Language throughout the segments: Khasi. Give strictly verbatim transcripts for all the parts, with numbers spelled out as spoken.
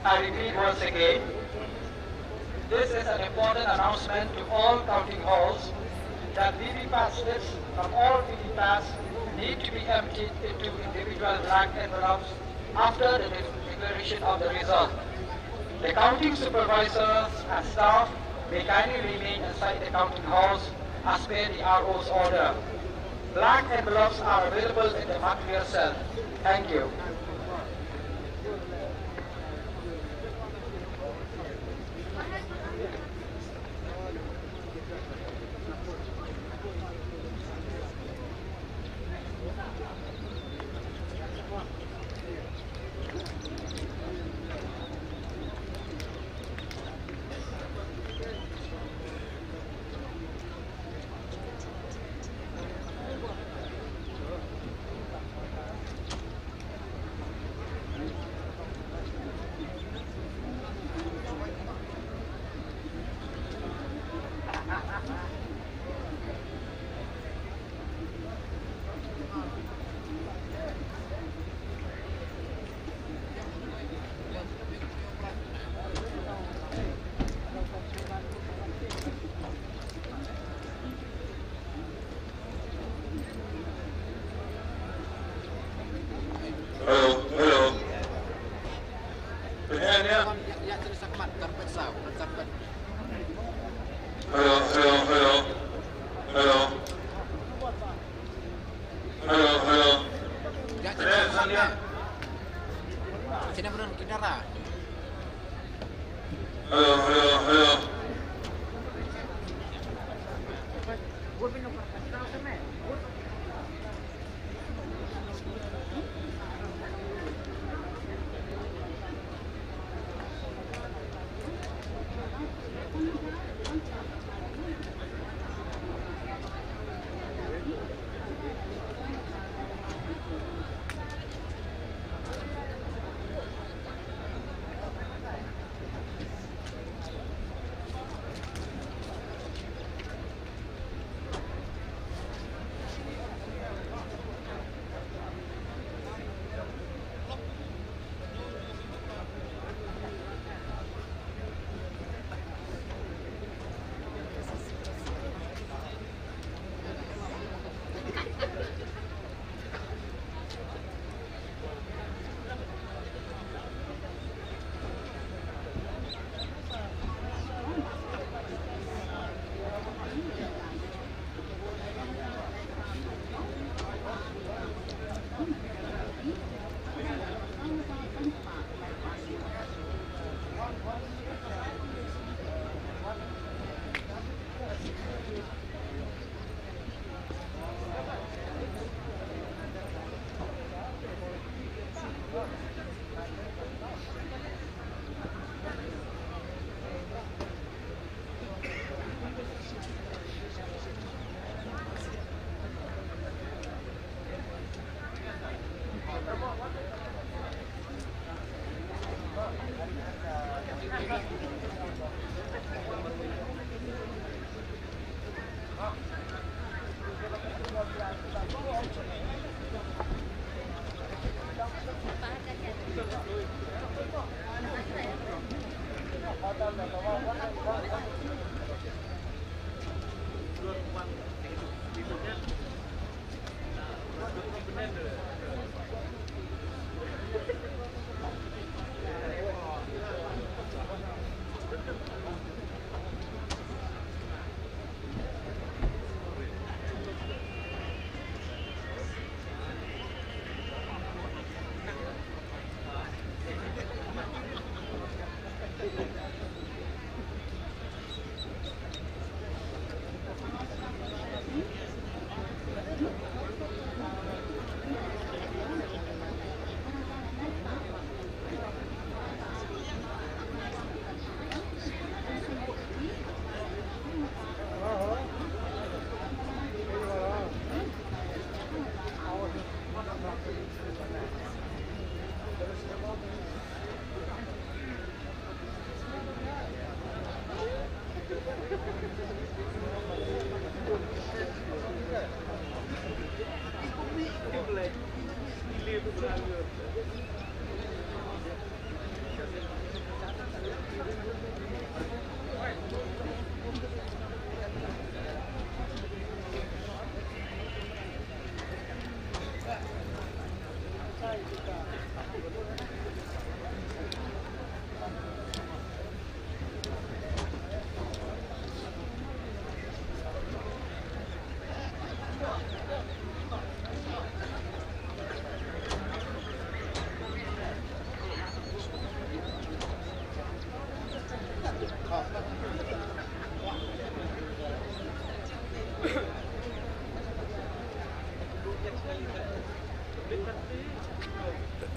I repeat once again, this is an important announcement to all counting halls that V V P A T slips from all V V P A Ts need to be emptied into individual black envelopes after the de- declaration of the result. The counting supervisors and staff may kindly remain inside the counting halls as per the R O's order. Black envelopes are available in the material cell. Thank you. Hello, hello. Hello, hello, hello. Hello. Hello, hello. Hello, hello, hello.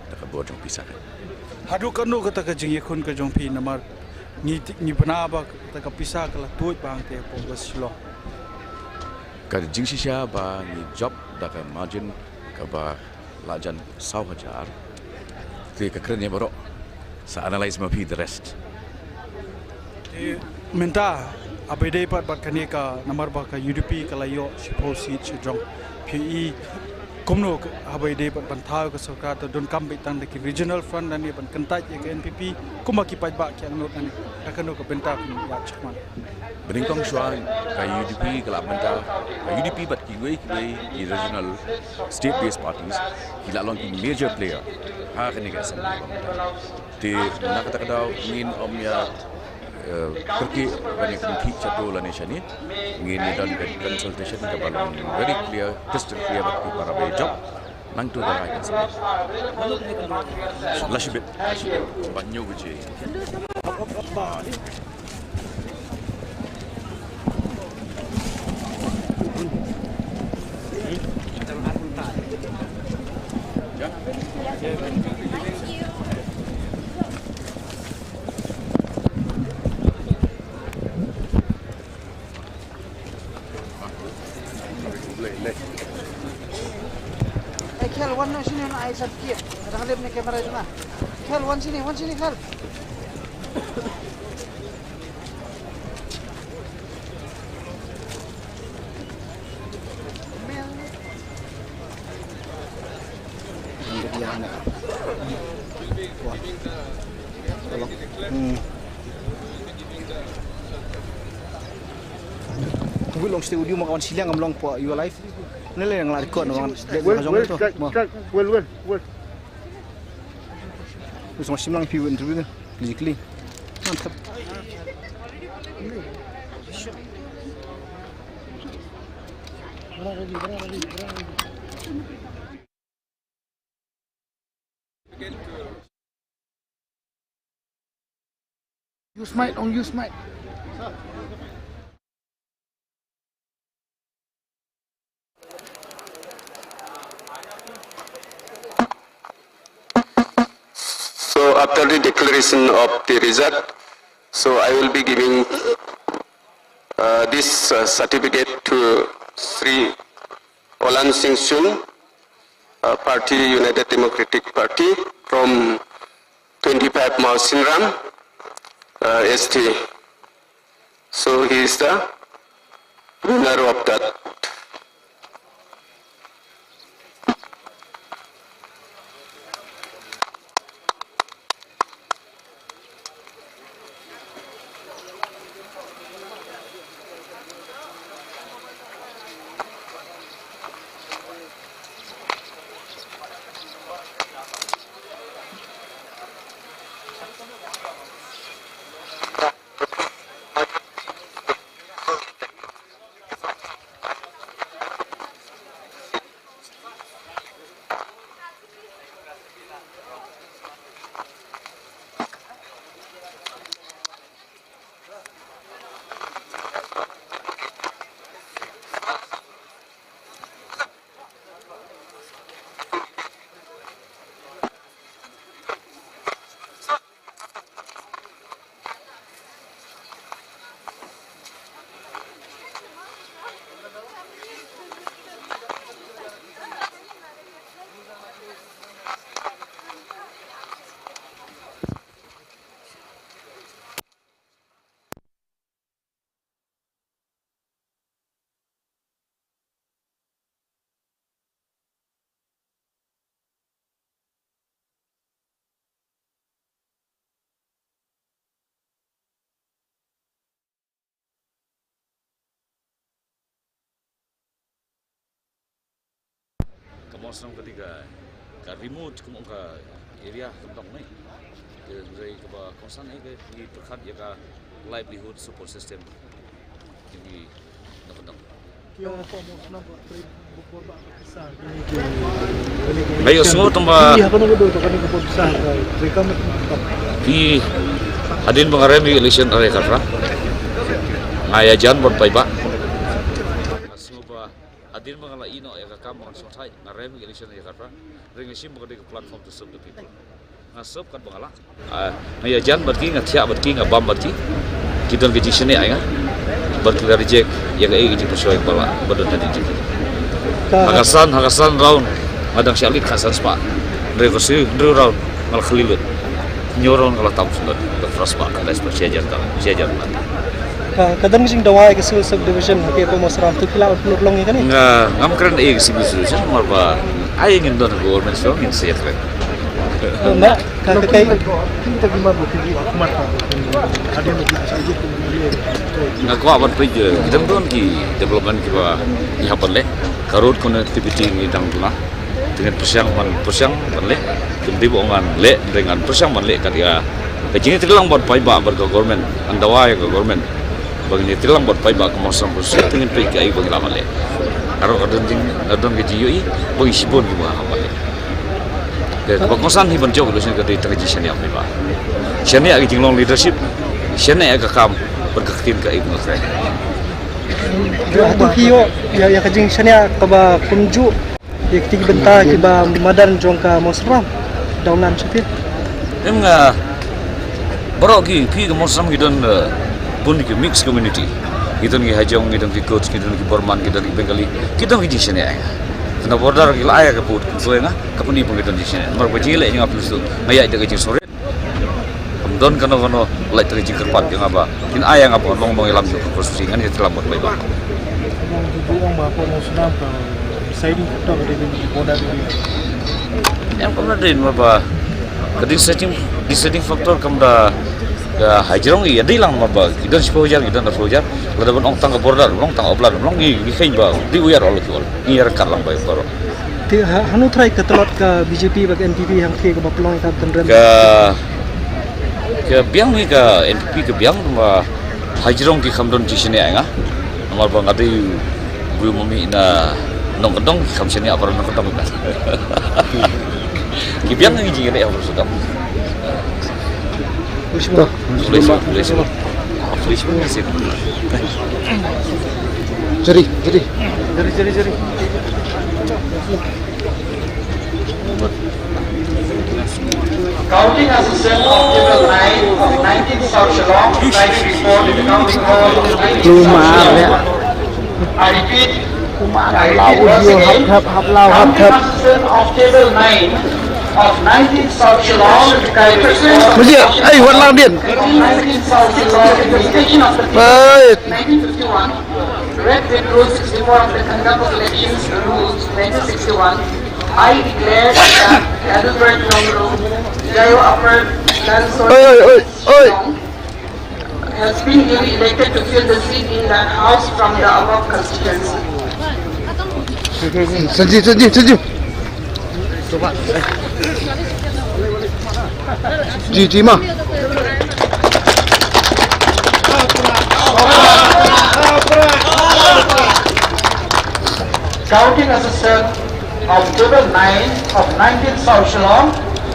Da ka bor jong pisa ka. Haduh katno kata ka jingïakhun ka jong phi namar ngi, ngi bna ba kata ka pisa ka la tuid ba hangte hapoh West Shillong. Ka jingshisha ba ngi jop da ka margin kaba la jan saw hajar. Te ka kren ïa baroh. Sa analyze ma phi the rest. Te mynta haba ïadei pat bad kane ka namar ba ka U D P ka la ïoh shiphew seat shajrong. Phi i kumno ka, haba ïadei pat ban thaw ka sorkar, te donkam beit tang da ki regional front lane ban kyntait ïa ka N P P kumba ki paidbah ki angnud lane da kano ka bynta phin ïa shakman? Banyngkong shuwa ka U D P ka la bynta, ka U D P bad kiwei kiwei ki regional state based parties ki la long ki major player ha kane ka assembly. Te na kata ka daw ngin ym ïa, eh, kyrkieh ban ïa kynthih shato lane shane. Ngin ïa don ka consultation kaba long very clear, crystal clear bad ki para ba ïa jop. Nangta ka rai ka sa. La shibit, la shibit. Ba hynñiew baje. Hey, khel, wan noh shane, wan ai sat kiep. Ada khalip ne kamera jong nga. Khel, wan shane, wan shane, khel. Hmm. Tunggu long, stay audio, makan silang am long po, you alive. Ni le yang lari kot, makan. Well, well, strike, strike, well, well, well. Terus masih lang view interview kan. Physically. Mantap. Use mic, on use mic. So after the declaration of the result, so I will be giving uh, this uh, certificate to Sri Olan Singh Sun, uh, party United Democratic Party from twenty-five Mawsynram, uh, S T. So he is the winner of that. Mawsynram ka dei ka, ka remote kum ka area ka dong ne. Ka dei kaba kongsan ne ka i pyrkhat ïa ka livelihood support system. Ki na ka dong. Ki ong ko Mawsynram ka trei bor ba ka pisa. Ayo, so tamba. Iya, kano ka dei ka, kano ka pisa ka trei ka mat. Ki hadien ba nga rem election are ka tra. Nga ïa jan bad paidbah. Nga sngew ba hadien ba nga la ïeh noh ïa ka kam ba ngan shongthait, nga rem election ïa ka tra. Ring nga shim ba ka dei ka platform to serve the people. Nga serve kat ba nga lah. Ah, nga ïa jan bad ki, nga thiah bad ki, nga bam bad ki. Ki don ka jingshaniah ïa nga. Bad ki la reject ïa kaei ka jingpyrshah ïa ka ba lah, ba don hadien jong ki. Ha ka san, ha ka san round nga dang shah lead khatsan spah. Hynriew ka siew, hynriew round nga la khlieh lut. Hynñiew round nga la tam sngewdon. Ka phra spah, ka lai spah, shi hajar tam, shi hajar tam. Ka, ka don ka jingdawa ïa ka civil subdivision ha ka Upper Mawsynram, to phi lah ban pynurlong ïa kane? Nga, ngam kren ïa ka civil subdivision namar ba ai ngin don ka government, so ngin sa ïakren. Eh, ma, ka, ka, ka, Nga kwah ban peit, eh, ki dang don ki development kiba ngi hap ban leh. Ka road connectivity ngi dang duna. Te ngin pyrshang ban, pyrshang ban leh. Kim dei ba ngan leh, te ngan pyrshang ban leh kat ïa ka jingïatreilang bad paidbah bad ka government. Ngan dawa ïa ka government ba ngin ïatreilang bad paidbah ka Mawsynram Constituency, te ngin peit kaei ba ngi lah ban leh. Ka road ka don jing, ka don ka jingïohi ba ngi shibun kiba hap ban leh. Te kaba kongsan hi ban jop election ka dei tang ka jingshaniah paidbah. Shaniah ka jinglong leadership, shaniah ka kam bad ka ktien kaei ba nga kren. Hato phi ïoh ïa, ïa ka jingshaniah kaba kumjuh ïa kitei ki bynta kiba madan jong ka Mawsynram? Dawnan sha phi. Em nga, baroh ki, phi ka Mawsynram ki don, eh, bun ki mixed community. Ki don ki Hajong, ki don ki Kutch, ki don ki Burman, ki don ki Bengali, ki don ki jingshaniah. Kane border ki la ai ka pud kumto ïa nga, ka pynïaid pynïaid ki don jingshaniah. Namar ba jingïaleh jong nga pynïaid nga ïaid da ka jingsngewrit. Kam don kano kano lait ka jingkyrpad jong nga ba kin ai ïa nga ban long nongïalam jong ka constituency, ngan ïatreilang bad paidbah. Ong ju ong ba ko Mawsynram ka deciding factor ka dei ka border ka dei. Em, kam dei namar ba ka deciding, deciding factor kam da ka hajrong ïa dei lang namar ba ki don shiphew hajar, ki don arphew hajar. Lada ban ong tang ka border, ban ong tang ka Upland, ban ong ngi, ngi kheiñ ba dei u ïar ol ki ol. Ngi ïar kat lang ba ïa baroh. Te ha, hano trai ka tlot ka B J P bad ka N P P hangtei kaba pynlong ïa ka tynrem? Ka, ka biang hi ka N P P ka biang ba hajrong ki kham don jingshaniah ïa nga. Namar ba nga dei u briew ma mih na nongkyndong, ki kham shaniah baroh nongkyndong. Ki biang hi jingïaleh ha baroh sdang. Jari, jari. Counting as a set of table nine of nineteen South Shillong, tally report in the counting hall of nineteen South Shillong. I repeat, I repeat once again, counting as a set of table nine of nineteen South Shillong, tally report in the counting hall of nineteen South Shillong, in the station of the nineteen fifty-one, Red Wing Rule sixty-four of the Conduct of Elections Rules nineteen sixty-one, I declare that Adelbert Nongrum, Jaïaw Upper Lansole, Oi, oi, oi, oi. Shillong, has been duly elected to fill the seat in that house from the above constituency. Sanjeev, Sanjeev, Sanjeev. Ji, ji ma. Counting as a set of table nine of nineteen South Shillong,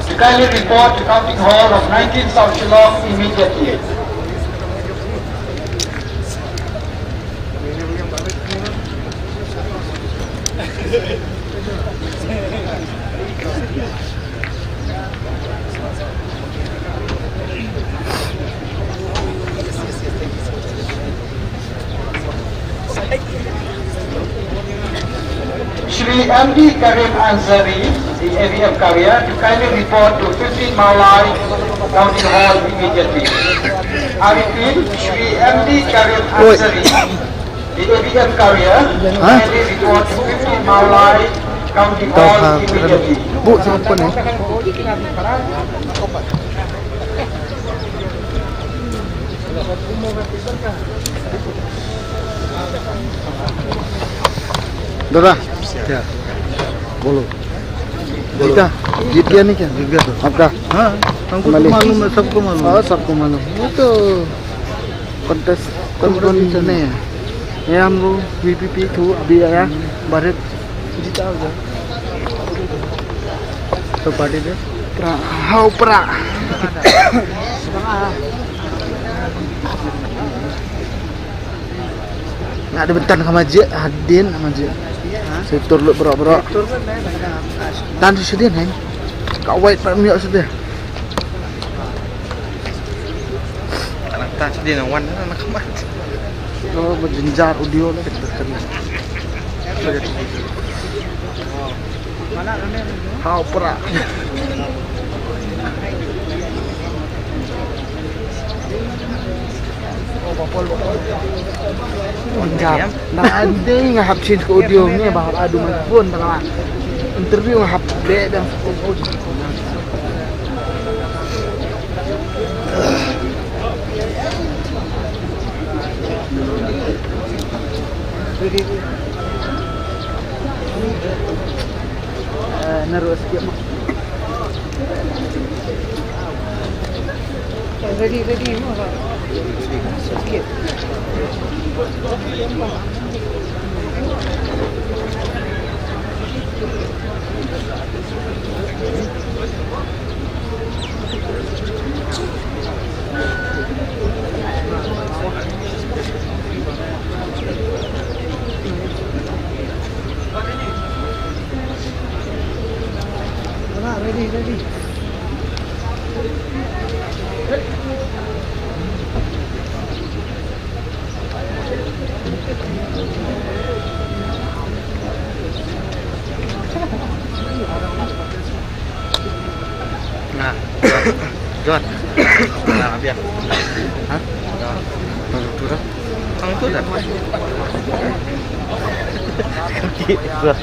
to kindly report to counting hall of nineteen South Shillong immediately. Shri M D Karim Ansari, the A V M carrier, to kindly report to fifteen Mawlai County Hall immediately. I repeat, Shri M D Karim Ansari, the A V M carrier, to kindly report to fifteen Mawlai County Hall immediately. Dora. Ya. बोलो। जीता? जीत गया नहीं क्या? जीत गया तो। आपका? हाँ, हमको तो मालूम है, सबको मालूम है। हाँ, सबको मालूम। वो तो कंटेस्ट, कौन कौन नहीं है। ये हम लोग वीपीपी थ्रू अभी आया, भारत जीता हो गया। तो पार्टी दे। प्रा, हाँ, प्रा। Nga da bentan ka maji, hadin maji. Sip tur lut bro bro. Tan shu shadin hai. Ka wait pa miok shu deh. Tan shu shadin wan na ka mat. Oh, berjenjar audio lah kita kena. Hau pra. Wan jap. Na ande nga hap change ka audio ngi ba hap adu man phone ba la. Interview nga hap be dang. Eh, naruh sikit, Mak. Ready, ready, Mak. Sikit. Ready, ready. Nah, John. Nah, biar. Hah? John. Tang tu dah. Tang tu dah. Kaki. Dah.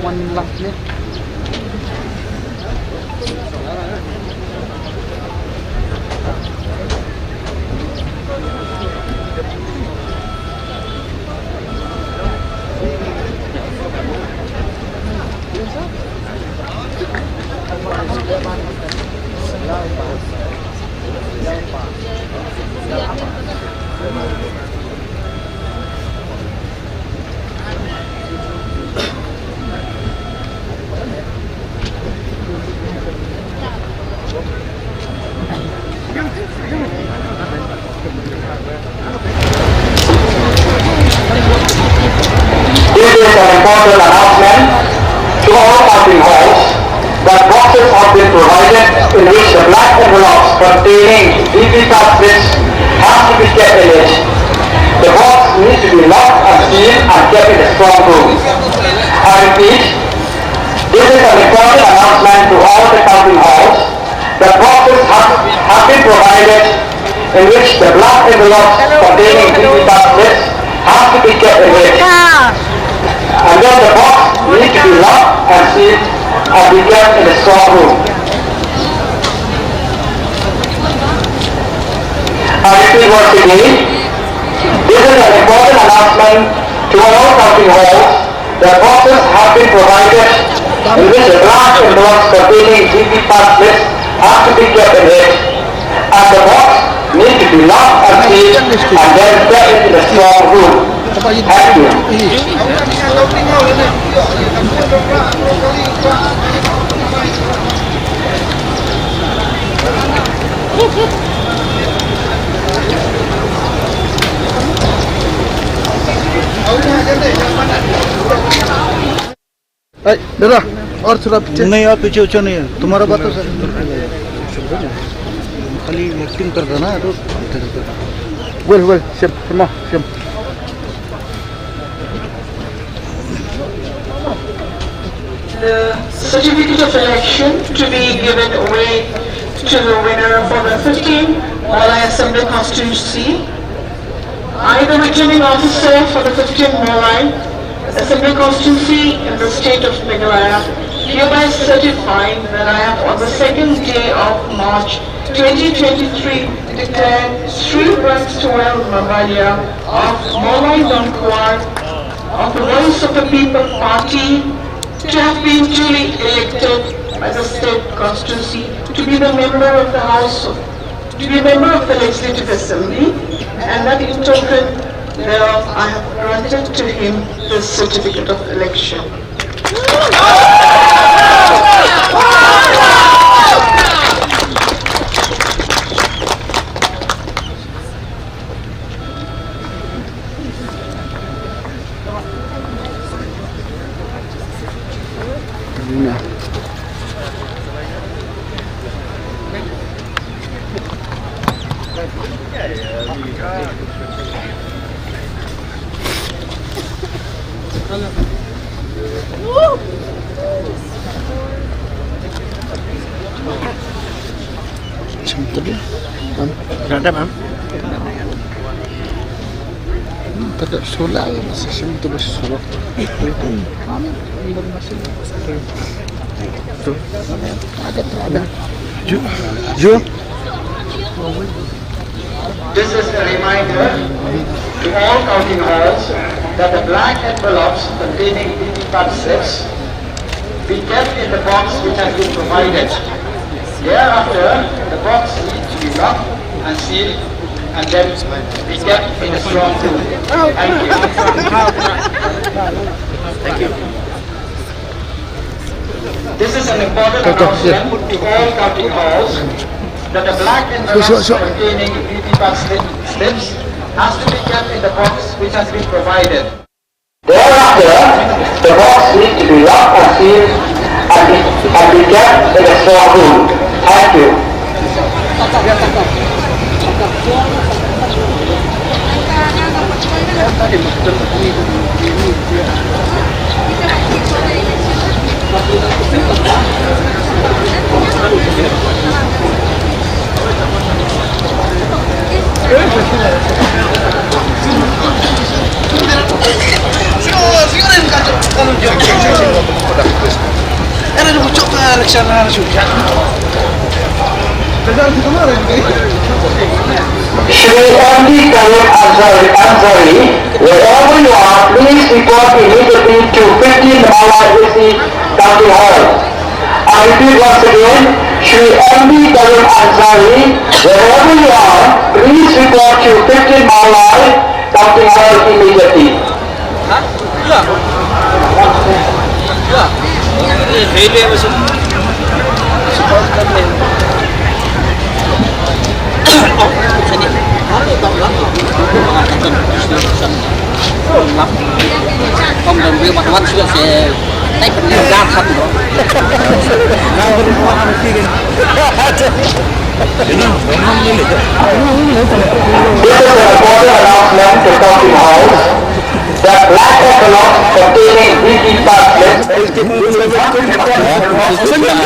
One last minute. This is an important announcement to all counting halls that boxes have been provided in which the black envelopes containing VVPAT slips have to be kept in it. The box needs to be locked and sealed and kept in a strong room. I repeat, this is an important announcement to all the counting halls. The boxes have, have been provided in which the black envelopes containing VVPAT slips have to be kept in it. And then the box need to be locked and sealed and be kept in a strong room. I repeat once again, this is an important announcement to all counting halls. The boxes have been provided in which the black envelopes containing VVPAT slips have to be kept in it. And the box need to be locked and sealed and then kept in a strong room. Thank you. Hey, दादा, और थोड़ा पीछे। नहीं, आप पीछे ऊंचा नहीं है, तुम्हारा बात तो सर। खाली एक्टिंग कर रहा ना, तो। Well, well, sim, sim, sim. The certificate of election to be given away to the winner for the fifteen Mawlai Assembly Constituency. I, the returning officer for the fifteen Mawlai Assembly Constituency in the state of Meghalaya, hereby certify that I have, on the second day of March twenty twenty-three, declared Shri Brightwell Mabalia of Mawlai Dongkwar of the Voice of the People Party to have been duly elected by the state constituency to be the member of the House of, to be a member of the Legislative Assembly, and that in token thereof I have granted to him the certificate of election. Macam tu dia. Kan? Terhadap, am? Hmm, tak ada solar, masih macam tu, masih suruh. Am, belum masih. Tu. Ada, ada. Ju, ju. This is a reminder to all counting halls that the black envelopes containing V V P A T slips be kept in the box which has been provided. Thereafter, the box needs to be locked and sealed and then be kept in a strong room. Thank you. Thank you. This is an important announcement to all counting halls that the black envelopes containing V V P A T slip- slips has to be kept in the box which has been provided. Thereafter, the box needs to be locked and sealed and be, and be kept in a strong room. Thank you. Shri M D Karim Ansari, Ansari, wherever you are, please report immediately to fifteen Mawlai A C County Hall. I repeat once again, Shri M D Karim Ansari, wherever you are, please report to fifteen Mawlai County Hall immediately. This is an important announcement to Counting House that black envelopes containing V V P A T slips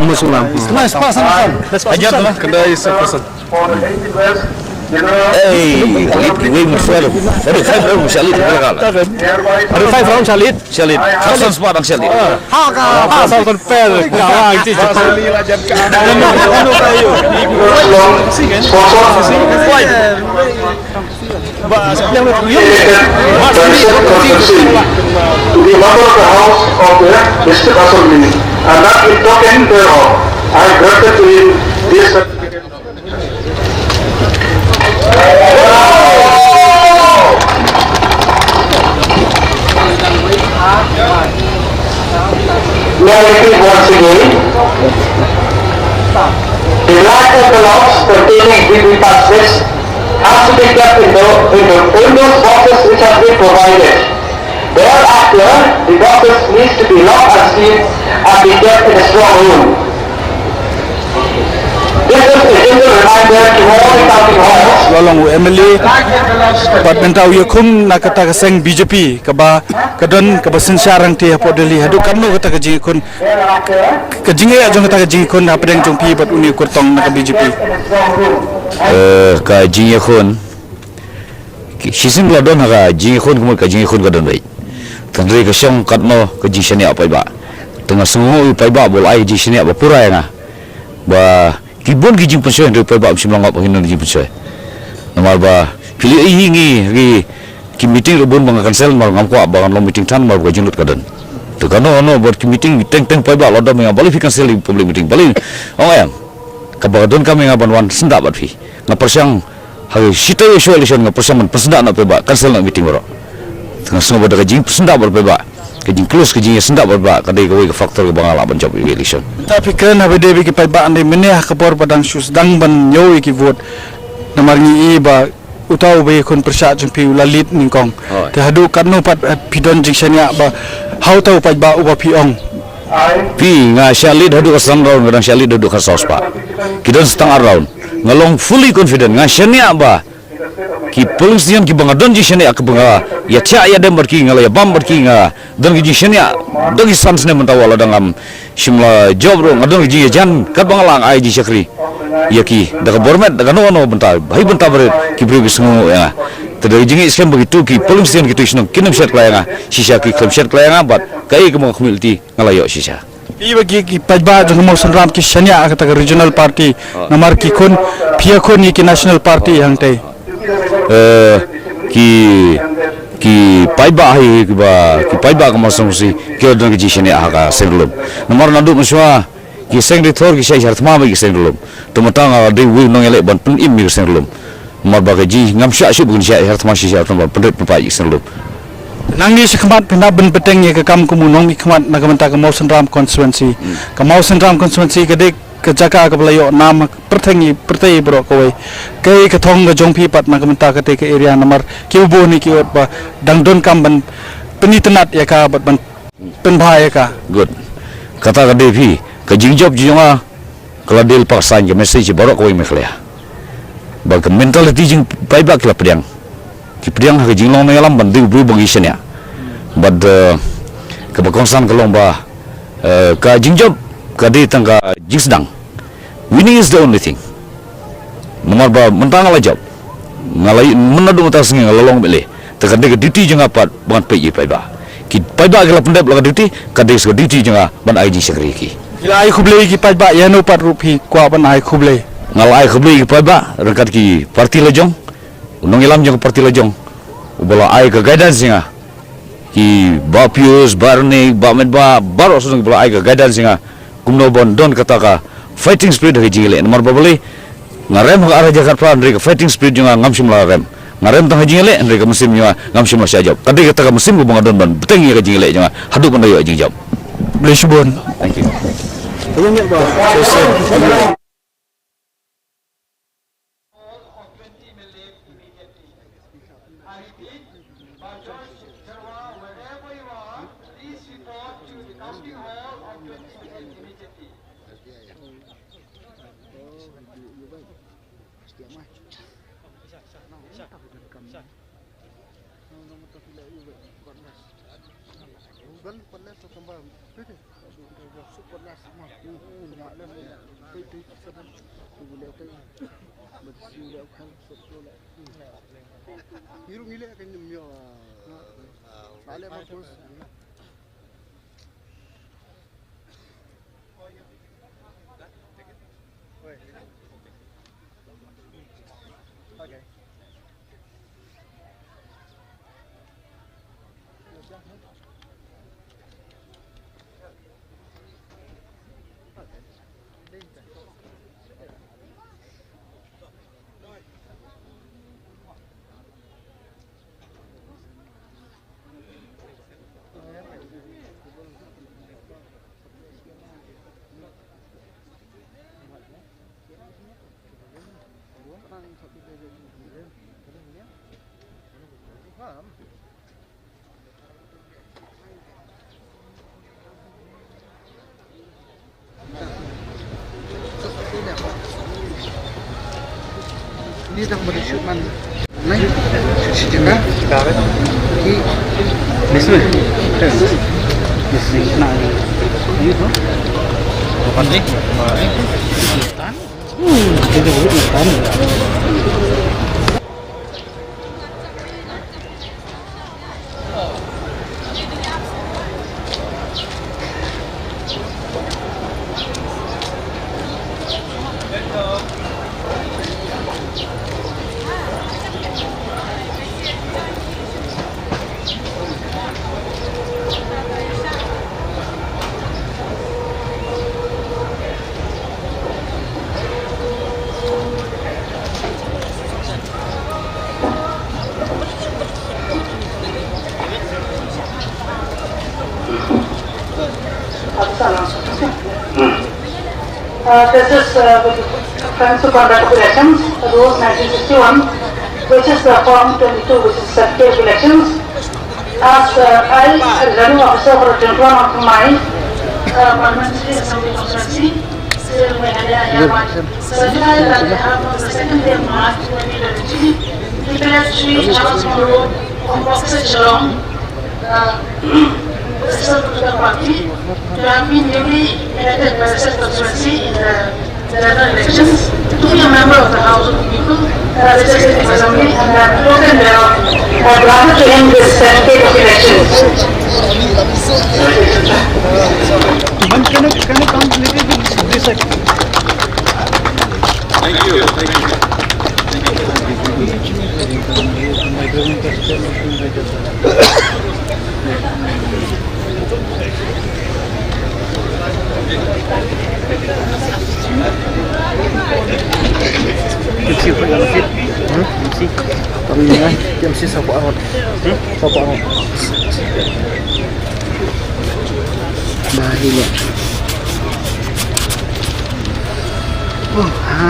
Muslim. Nice pass, nice pass. Ajar tu lah, kena isi pass. Hey, Khalid, kiwi musuh tu. Ada five round Khalid, kena kalah. Ada five round Khalid. Khalid, Khalid. Ha, ka, ha, sa kon fair. Ka, ha, itu je. Ba, sa yang tu. To be a member of the House of the District Assembly, and that in token thereof, I granted to him this certificate. May I repeat once again? The black envelopes containing V V P A T slips has to be kept in the, in the, in those boxes which have been provided. Thereafter, the boxes needs to be locked and sealed and be kept in a strong room. This is a general Long u M L A bad mynta u ïakhun na kata ka seng B J P kaba ka don kaba synshar hangtei hapoh Delhi. Haduh katno kata ka jingïakhun, ka jingïakhun jong kata ka jingïakhun hapdeng jong phi bad une u kyrtong na ka B J P? Eh, ka jingïakhun, ki, shisien la don ha ka jingïakhun, ka mut ka jingïakhun ka don beit. Tang re ka shong katno ka jingshaniah paidbah. Tang nga sngew u paidbah ba u la ai ka jingshaniah ba pura ïa nga. Ba ki bun ki jingpynshoi hynrei paidbah ym shym la ngop ha kino ki jingpynshoi. Namar ba phi leh ïa ngi, ngi ki meeting ruh bun ba nga cancel namar ngam kwah ba ngan long meeting than namar ba ka jinglut ka don. Te kano kano ba ki meeting teng teng paidbah la dom ïa nga, balei phi cancel ïa public meeting, balei? Ong em, kaba ka donkam ïa nga ban wan syndah bad phi. Nga pyrshang ha ka shi taïew shuwa election nga pyrshang ban pynsyndah noh paidbah, cancel noh meeting baroh. Te nga sngew ba da ka jingpynsyndah bad paidbah, ka jingclose ka jingïasyndah bad paidbah ka dei kawei ka factor kaba nga lah ban jop ïa ka election. Mynta phi kren haba ïadei bad ki paidbah, hynrei mynne ha ka por ba dang shu sdang ban ñiew ïa ki vote, namar ngi i ba uta uba ïakhun pyrshah jong phi u la lead nyngkong. Hooid. Te haduh katno pat, eh, phi don jingshaniah ba ha uta u paidbah uba phi ong? Phi, nga shah lead haduh ka san round, nga dang shah lead haduh ka saw spah. Ki don sa tang ar round. Nga long fully confident, nga shaniah ba ki polling station kiba nga don jingshaniah kiba nga ïa thiah ïa dem bad ki, nga la ïa bam bad ki, nga don ki jingshaniah. Don ki san snem mynta wat la dang ngam shym la jop ruh, nga don ki jingïajan katba nga la ai jingshakri ïa ki da ka bor met, da kano kano bynta, ha i bynta barit ki briew ki sngew ïa nga. Te da ka jingïeit skhem ba kito ki polling station, kito ki shnong kin ym shet kylla ïa nga, shisha ki khlem shet kylla ïa nga bad kaei kaba nga khmih lynti nga la ïoh shisha. Phi ba ki, ki paidbah jong ka Mawsynram ki shaniah ha kata ka regional party, namar ki khun, phi ïakhun ïa ki national party hangtei. Eh, ki, ki paidbah hi, kiba, ki paidbah ka Mawsynram constituency ki la don ka jingshaniah ha ka seng Ri-lum. Namar naduh mynshuwa ki seng Ri-thor ki shah shah thma ba ki seng Ri-lum. Te mynta nga dei uwei u nongïaleh ban pynim ïa ka seng Ri-lum. Namar ba ka jing ngam shah shuh ba kin shah shah thma, shah shah thma ban pynrit pynpait ïa ka seng Ri-lum. Nangne shakhmat phin hap ban bteng ïa ka kam kum u nongmihkhmat na ka bynta ka Mawsynram constituency. Ka Mawsynram constituency ka dei ka jaka kaba la ïoh nam pyrthei, pyrthei baroh kawei. Kaei ka thong ka jong phi pat na ka bynta kata ka area, namar ki bun ki ot ba dang donkam ban pynitynnad ïa ka bad ban pynbha ïa ka. Good. Kata ka dei phi, ka jingjop jong nga ka la dei lypa ka sign, ka message baroh kawei Meghalaya. Ba ka mentality jong paidbah ki la pdiang. Ki pdiang ha ka jinglong nongïalam ban dei u briew ba ngi shaniah. Bad, eh, kaba kongsan ka long ba, eh, ka jingjop ka dei tang ka jingsdang. Winning is the only thing. Namar ba mynta nga la jop, nga la, mynta naduh mynta ka sngi nga la long M L A. Te ka dei ka duty jong nga pat ban peit ïa ki paidbah. Ki paidbah ki la pyndep la ka duty, ka dei sa ka duty jong nga ban ai jingshakri ïa ki. Phi la ai khublei ïa ki paidbah, ïano pat ruh phi kwah ban ai khublei? Nga la ai khublei ïa ki paidbah ryngkat ki party la jong, u nongïalam jong ka party la jong uba la ai ka guidance ïa nga. Ki Bah Pius, Bah Renik, Bah Metbah, baroh sawdong kiba la ai ka guidance ïa nga kumno ban don kata ka fighting spirit ha ka jingïaleh. Namar ba balei nga rem ha ka ar hajar khatphra hynrei ka fighting spirit jong nga ngam shym la rem. Nga rem tang ha jingïaleh hynrei ka mynsiem jong nga ngam shym la shah jop. Ka dei kata ka mynsiem kaba nga don ban bteng ïa ka jingïaleh jong nga haduh ban da ïoh jingjop. Khublei shibun. Thank you. Hall of twenty M L A immediately. I repeat, Bajos Jharwa, wherever you are, please report to the counting hall of twenty M L A immediately. Ni tang ba shoot man. Nai, shoot shi jaka. Ki. This way. This way. Na, na. Ini tu. Bukan ni. Hmm, dia tu bukan ni. Uh, this is, uh, the Friends to Conduct Elections, Rules nineteen sixty-one, which is the Form twenty-two, which is certificate of elections. As, uh, I, as returning officer for twenty-one of my, uh, Parliamentary Assembly constituency, Sir Meghalaya, hereby certify that I have on the second day of March twenty twenty-three, declared Shri Charles Munro of Boxer Shillong, uh, President of the party, to have been newly elected by the said constituency in the general elections, to be a member of the House of the People, uh, Legislative Assembly, and that token thereof, uh, granted to him this certificate of elections. Can I, can I come little bit this side? Thank you. Thank you.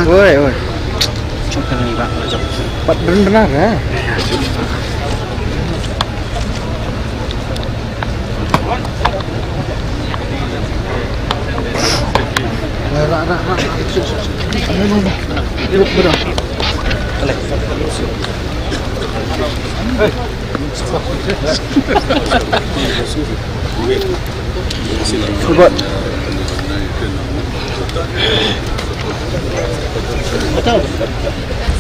Oi, oi. Pat benar-benar, eh.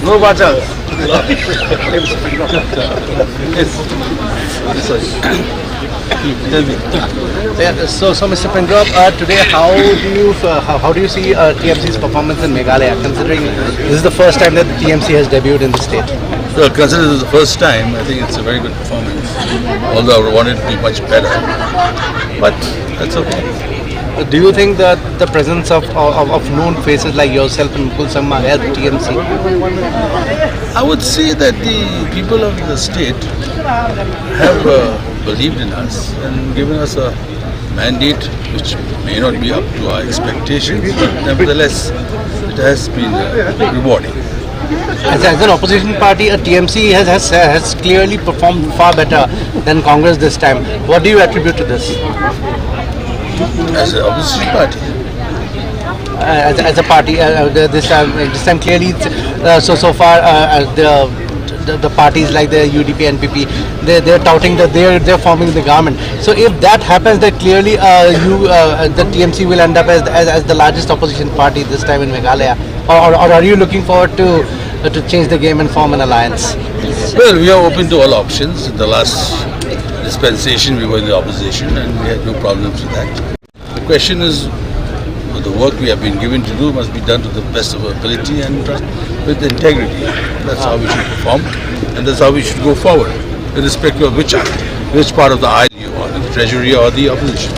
No, but, uh, yes. Sorry. Tell me. Yeah, so, so Mister Pyngrope, uh, today how do you, uh, how, how do you see, uh, T M C's performance in Meghalaya, considering this is the first time that T M C has debuted in the state? Well, considering this is the first time, I think it's a very good performance. Although I would want it to be much better, but that's okay. Do you think that the presence of, of, of known faces like yourself and Mukul Sangma helped T M C? I would say that the people of the state have, uh, believed in us and given us a mandate which may not be up to our expectations, but nevertheless, it has been, uh, rewarding. As, as an opposition party, a T M C has, has, has clearly performed far better than Congress this time. What do you attribute to this? As an opposition party? Uh, as, as a party, uh, uh, the, this time, this time clearly, uh, so, so far, uh, uh, the, the, the parties like the U D P, N P P, they, they're touting that they're, they're forming the government. So if that happens, then clearly, uh, you, uh, uh, the T M C will end up as, as, as the largest opposition party this time in Meghalaya. Or, or, or are you looking forward to, uh, to change the game and form an alliance? Well, we are open to all options. In the last dispensation, we were in the opposition and we had no problems with that. The question is, the work we have been given to do must be done to the best of our ability and trust with integrity. That's how we should perform, and that's how we should go forward, irrespective of which, which part of the aisle you are, the treasury or the opposition.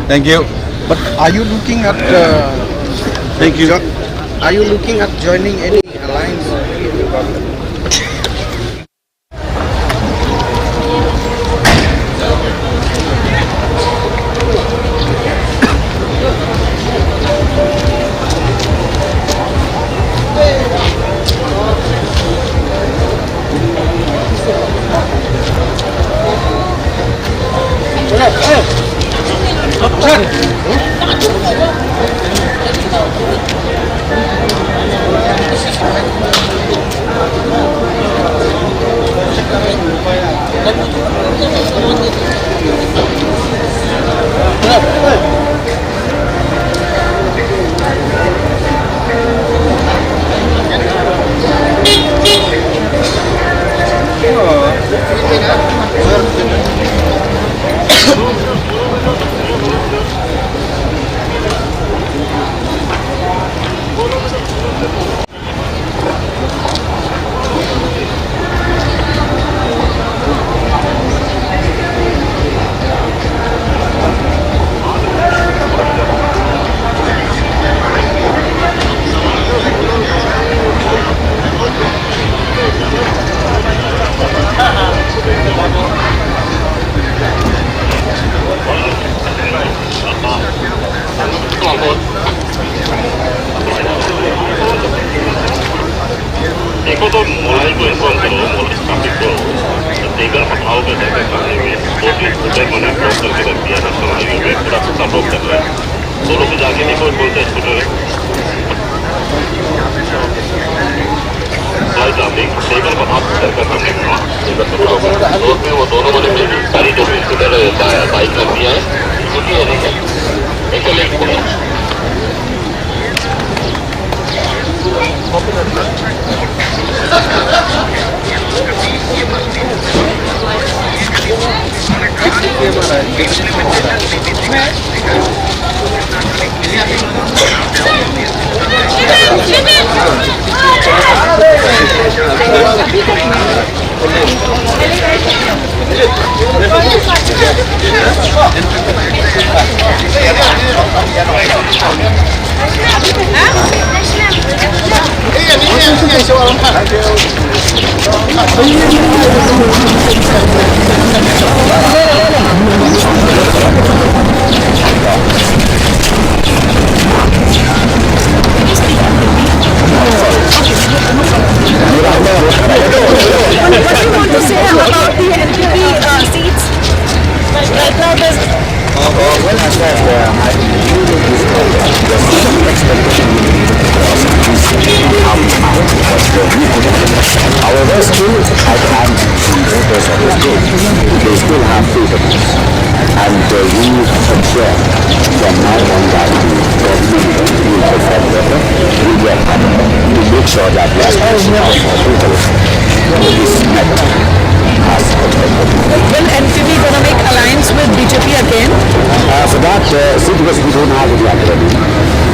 Thank you. But are you looking at, uh, Thank you. jo-, are you looking at joining any alliance? Telephone बोलते हैं स्कूटर है। भाई ट्रैफिक, टेबल पर आप सर का सामने खड़ा। और फिर वो दोनों वाले में भी गाड़ी जो भी स्कूटर है, बा-, बाइक रख दिया है, स्कूटी है, नहीं है। एक तो लेट हो गया। What do you want to say about the N P P, uh, seats? Right now, there's However, still, I can't see voters of the state. They still have faith in us. And, uh, we ensure from now on that the government will perform better, will work harder to make sure that the aspiration of our people is met as expected. Will N P P gonna make alliance with B J P again? Uh, for that, uh, see, because we don't have any other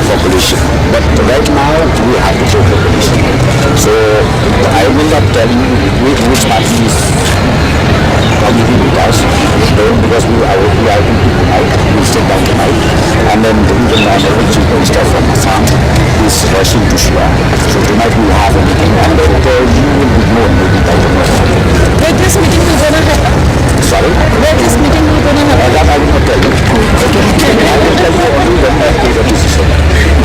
for coalition. But right now, we have to go for coalition. So, I will not tell you whi-, which party is competing with us, though, because we are, we are going to unite, we sit down tonight, and then we will know which minister from Assam is rushing to Shillong. So tonight we have a meeting, and then, uh, you will be known, maybe by tomorrow. Where this meeting will gonna happen? Sorry? Where this meeting will gonna happen? Uh, that I will not tell you. Okay. I will tell you only when I take a decision.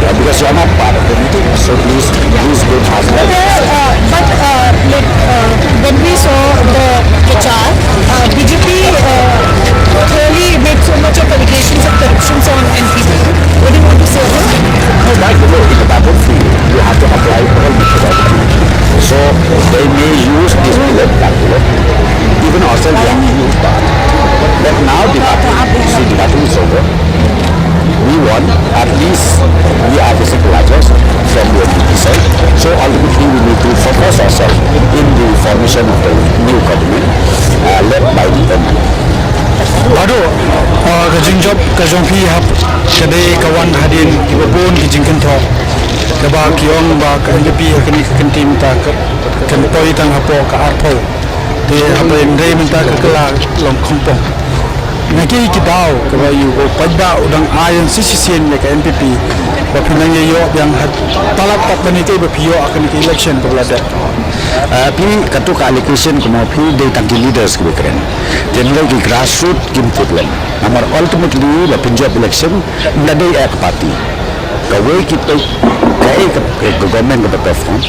Uh, because you are not part of the meeting, so please, please don't ask me. There, uh, but, uh, like, uh, when we saw the Prachar, uh, B J P, uh, clearly made so much of allegations of corruptions on N P P. What do you want to say about that? No, that, you know, in the battlefield, you have to apply all methodology. So they may use this bullet, that bullet. Even ourselves, we have to use that. But now the battle, you see, the battle is over. We won. At least we are the equalizers from the N P P side. So ultimately, we need to focus ourselves in the formation of the new government, uh, led by the N P P. Bado, uh, ka jingjop ka jong phi hap ka dei ka wan hadien kiba bun ki jingkynthoh. Kaba ki ong ba ka N P P ha kane ka kyntien ta ka, kan poi tang hapoh ka arphew. Te haba ym dei mynta ka kylla long khongpong. Na kiei ki daw kaba ïa u paidbah u dang ai shisien ïa ka N P P ba phi nang ïa ïoh biang ha palat pat kane ka ba phi ïoh ha kane ka election kaba la dep. Ah, phi katu ka allegation kumno phi dei tang ki leaders kiba kren. Te hynrei ki grassroots kim tip lem. Namar ultimately la pynjop election ym da dei eh ka party. Kawei ki peit kaei ka, ka government kaba perform.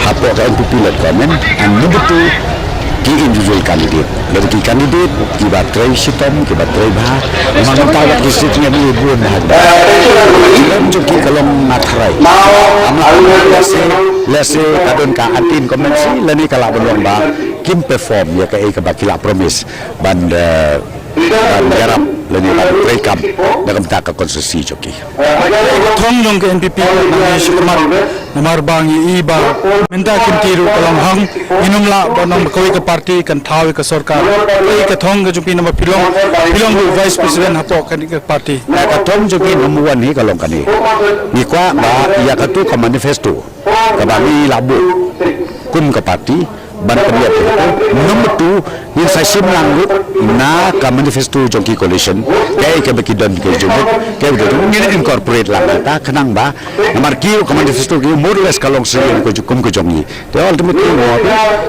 Hapoh ka N P P led government, and number two, ki individual candidate. Lada ki candidate kiba trei shitom, kiba trei bha, ma mynta wat ki sit ngi bun bha. Lem jong ki ka long na tharai. Am, let's say, let's say, ka don ka anti-incumbency, lane ka lah ban long ba kim perform ïa kaei kaba ki la promise ban, eh, ban ïarap lane ban trei kam da ka bynta ka constituency jong ki. Thong jong ka N P P nang ïa shu khmat namar ba ngi i ba mynta kim ti ruh ka long hang, ngin ym lah ban ong ba kawei ka party kan thaw ïa ka sorkar. Ka thong ka jong phi namar phi long, phi long ruh vice president hapoh kane ka party. Ka thong jong ngi number one hi ka long kane. Ngi kwah ba ïa katu ka manifesto kaba ngi la buh kum ka party ban pynïap ïa katu. Number two, ngin sa shim lang ruh na ka manifesto jong ki coalition, kaei kaba ki don ki jingmut, kaei kaba ki don, ngin incorporate lang kata khnang ba namar ki ruh ka manifesto ki more or less ka long shisien kum ka jong ngi. Te ultimately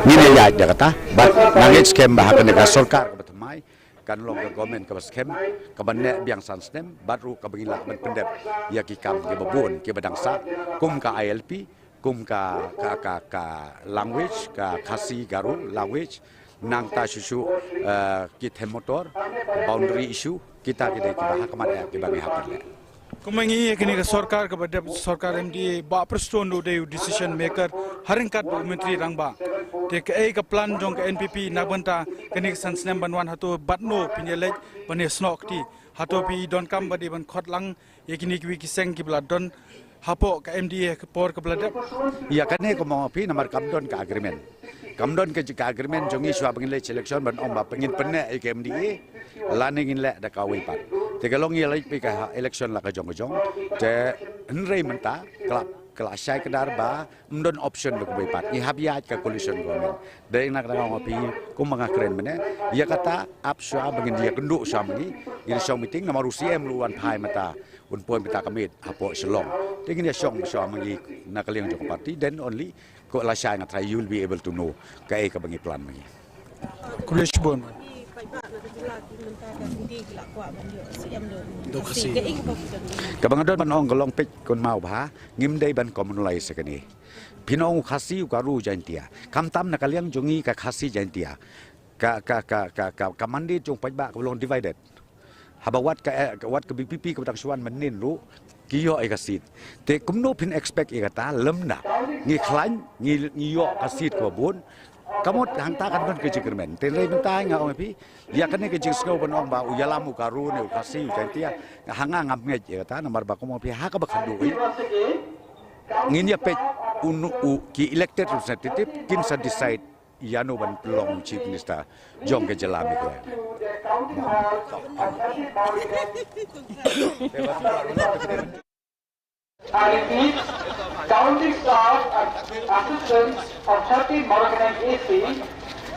ngin ïa ïaid da kata. Bad nga ngeit skhem ba ha kane ka sorkar kaba thymmai kan long ka government kaba skhem, kaba neh biang san snem, bad ruh kaba ngi lah ban pyndep ïa ki kam kiba bun kiba dang sah, kum ka I L P, kum ka, ka, ka, ka language, ka Khasi Garo language, nangta shuh shuh, eh, ki them motor, boundary issue, kita ki dei kiba ha khmat eh kiba ngi hap ban leh. Kumba ngi ïa kane ka sorkar kaba dep, sorkar M D A, Bah Prestone u dei u decision maker ha ryngkat bad u Myntri Rangbah. Te kaei ka plan jong ka N P P na ka bynta kane ka san snem ban wan hato, bad no phin ïa leit ban ïa snoh kti? Hato phi donkam ba dei ban khot lang ïa kine kiwei ki seng kiba la don hapoh ka M D A ha ka por kaba la dep? Ïa kane kumba ong phi, namar kam don ka agreement. Kam don ka, ka agreement jong ngi shuwa ba ngin leit election ban ong ba ngin pynneh ïa ka M D A lane ngin leh da kawei pat. Te ka long ïa leit phi ka election la ka jong ka jong. Te hynrei mynta ka la, ka la shai kdar ba ym don option da kawei pat. Ngi hap ïaid ka coalition government. Dei na ka daw nga ong phi kumba nga kren mynne, ïa kata ap shuwa ba ngin ïakynduh shuwa ma ngi. Ngin shong meeting namar u C M ruh u wan phai mynta, un poi mynta ka miet hapoh Shillong. Te ngin ïa shong shuwa ma ngi na ka liang jong ka party, then only ko la shai nga trai you will be able to know kaei kaba ngi plan ma ngi. Khublei shibun. Dok Khasi. Kaba nga don ban ong ka long peit, kynmaw bha, ngim dei ban communalize ïa kane. Phin ong u Khasi, u Garo, u Jaintia. Khamtam na ka liang jong ngi ka Khasi Jaintia, ka, ka, ka, ka, ka, ka mandate jong paidbah ka long divided. Haba wat ka, eh, wat ka V P P kaba dang shu wan mynnin ruh ki ïoh ïa ka seat. Te kumno phin expect ïa kata lymda ngi khlaiñ, ngi, ngi ïoh ka seat kaba bun? Ka mut hangta kan don ka jingkyrmen. Te hynrei mynta nga ong ïa phi, ïa kane ka jingsngew ban ong ba u ïalam u Garo ne u Khasi u Jaintia, ha nga ngam ngeit ïa kata, namar ba kumba ong phi ha kaba khadduh hi ngin ïa peit u, u, ki elected representative kin sa decide ïa no ban pynlong Chief Minister jong ka jylla Meghalaya. I repeat, counting staff and assistants of thirteen Mawryngkneng A C,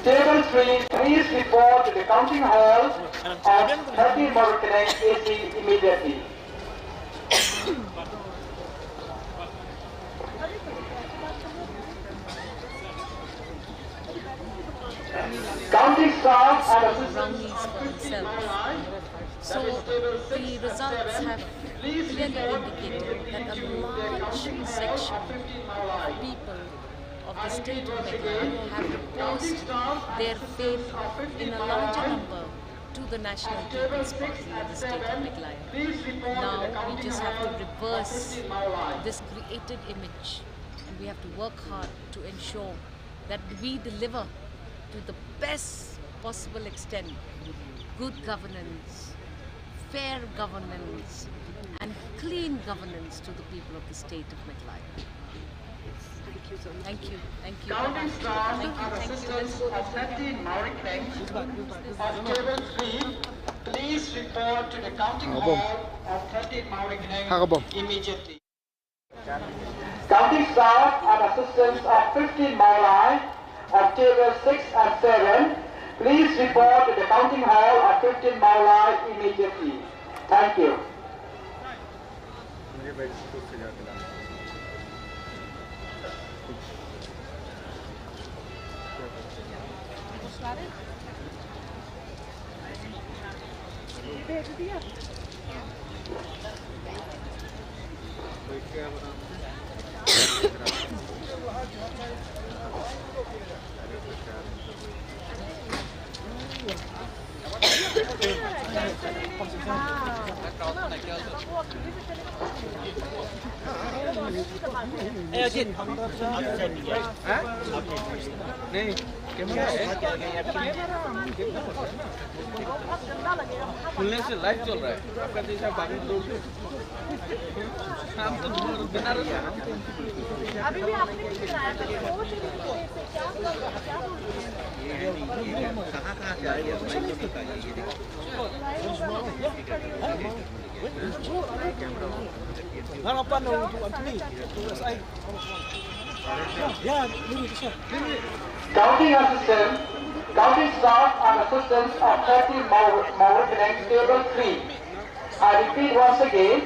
table three, please report to the counting hall of thirteen Mawryngkneng A C immediately. Counting staff and assistants are fifteen mile high. So the results have clearly indicated that a large section of people of the state of Meghalaya have reposed their faith in a larger number to the National People's Party in the state of Meghalaya. Now we just have to reverse this created image, and we have to work hard to ensure that we deliver to the best possible extent good governance, fair governance, and clean governance to the people of the state of Meghalaya. Thank you so much. Thank you. Thank you. Counting staff and assistants of thirteen Mawryngkneng of table three, please report to the counting hall of thirteen Mawryngkneng immediately. Counting staff and assistants of fifteen Mawlai of table six and seven, please report to the counting hall of fifteen Mawlai immediately. Thank you. नहीं, कैमरा है। खुलने से लाइव चल रहा है। आपका जैसा बाकी लोग हम तो बिना अभी भी आपने कुछ कराया था, वो चीज़ क्या, क्या बोल रही है? Counting assistant, counting staff and assistants of thirteen Mawryngkneng table three. I repeat once again,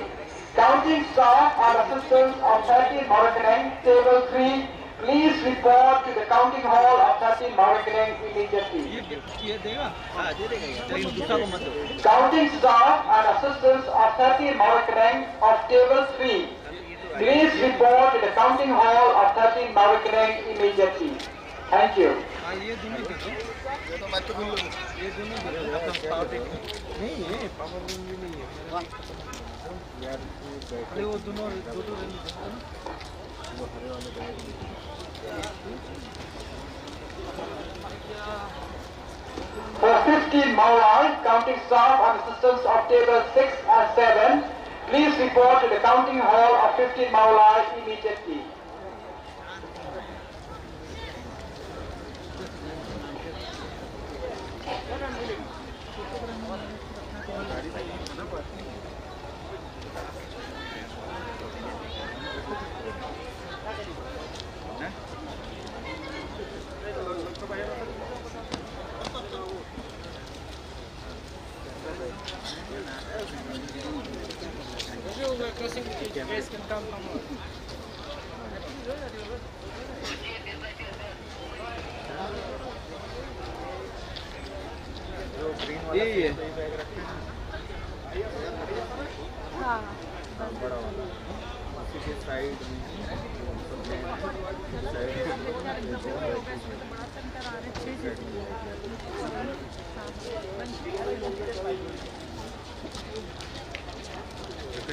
counting staff and assistants of thirteen Mawryngkneng table three, please report to the counting hall of thirteen Mawryngkneng immediately. Counting staff and assistants of thirteen Mawryngkneng of table three, please report to the counting hall of thirteen Mawryngkneng immediately. Thank you. अरे वो दोनों, दो दो रैली देखो ना। For fifteen Mawlai, counting staff and assistants of table six and seven, please report to the counting hall of fifteen Mawlai immediately. ये, ये। हाँ, बड़ा वाला। उसी के साइड में, साइड में।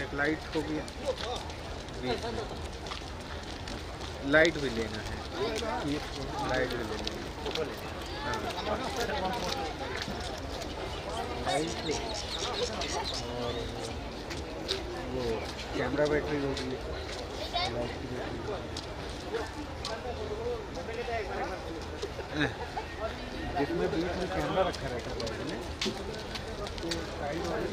एक लाइट होगी। लाइट भी लेना है, लाइट भी लेना है। हाँ। लाइट और वो कैमरा बैटरी होगी, लाइट की बैटरी। जिसमें बीच में कैमरा रखा रहता है, तो साइड वाले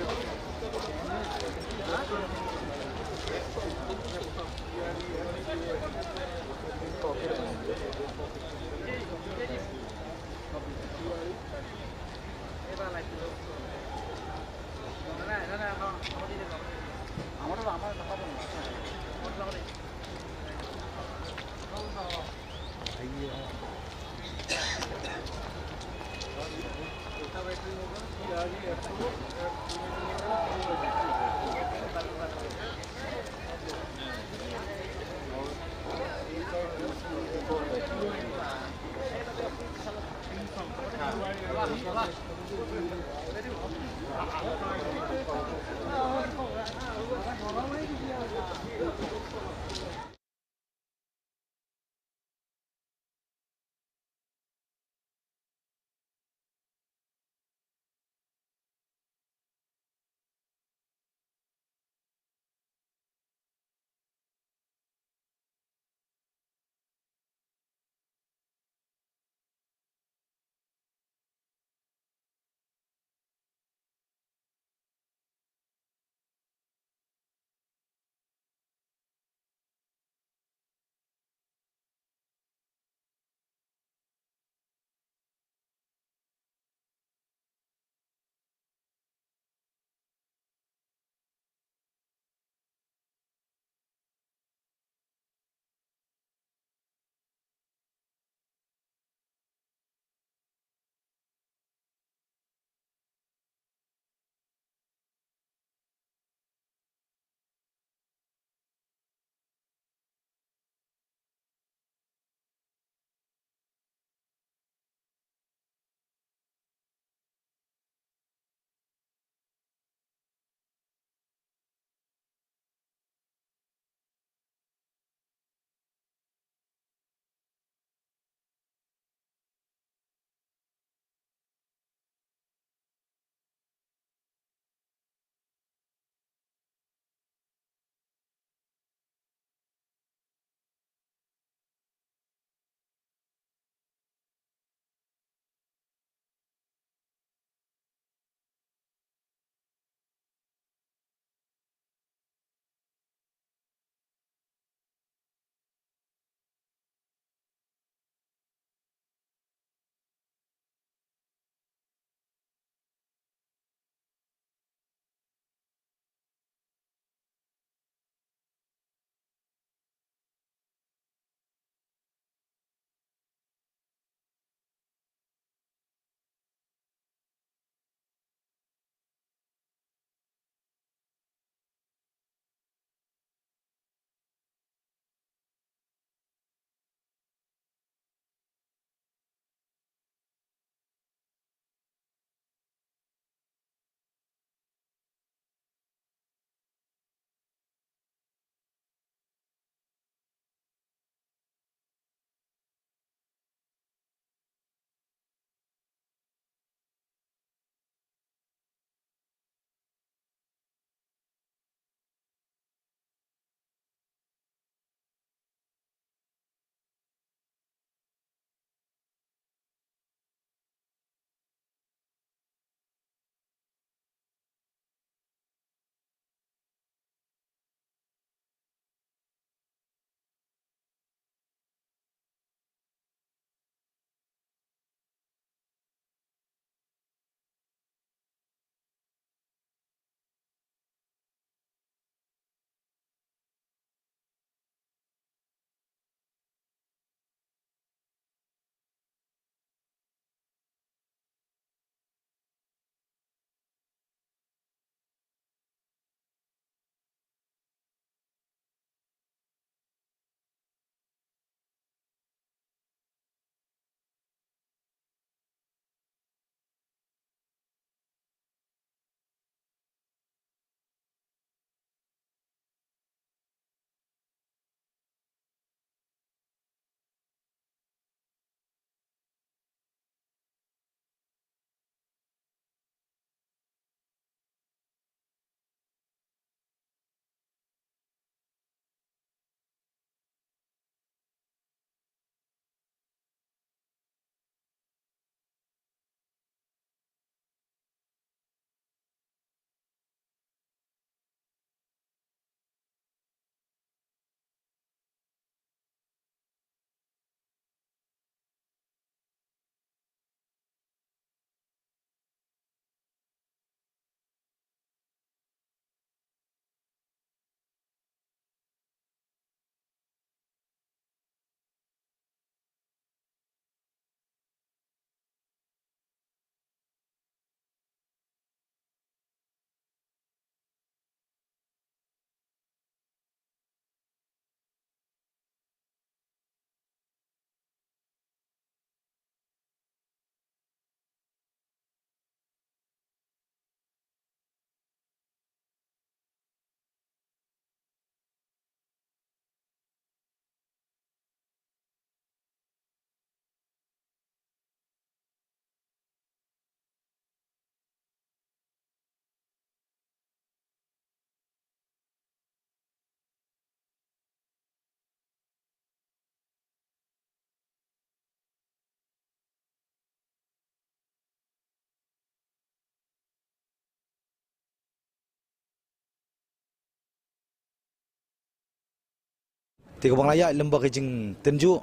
Te kaba nga la ïaid lem bad ka jingtynjuh,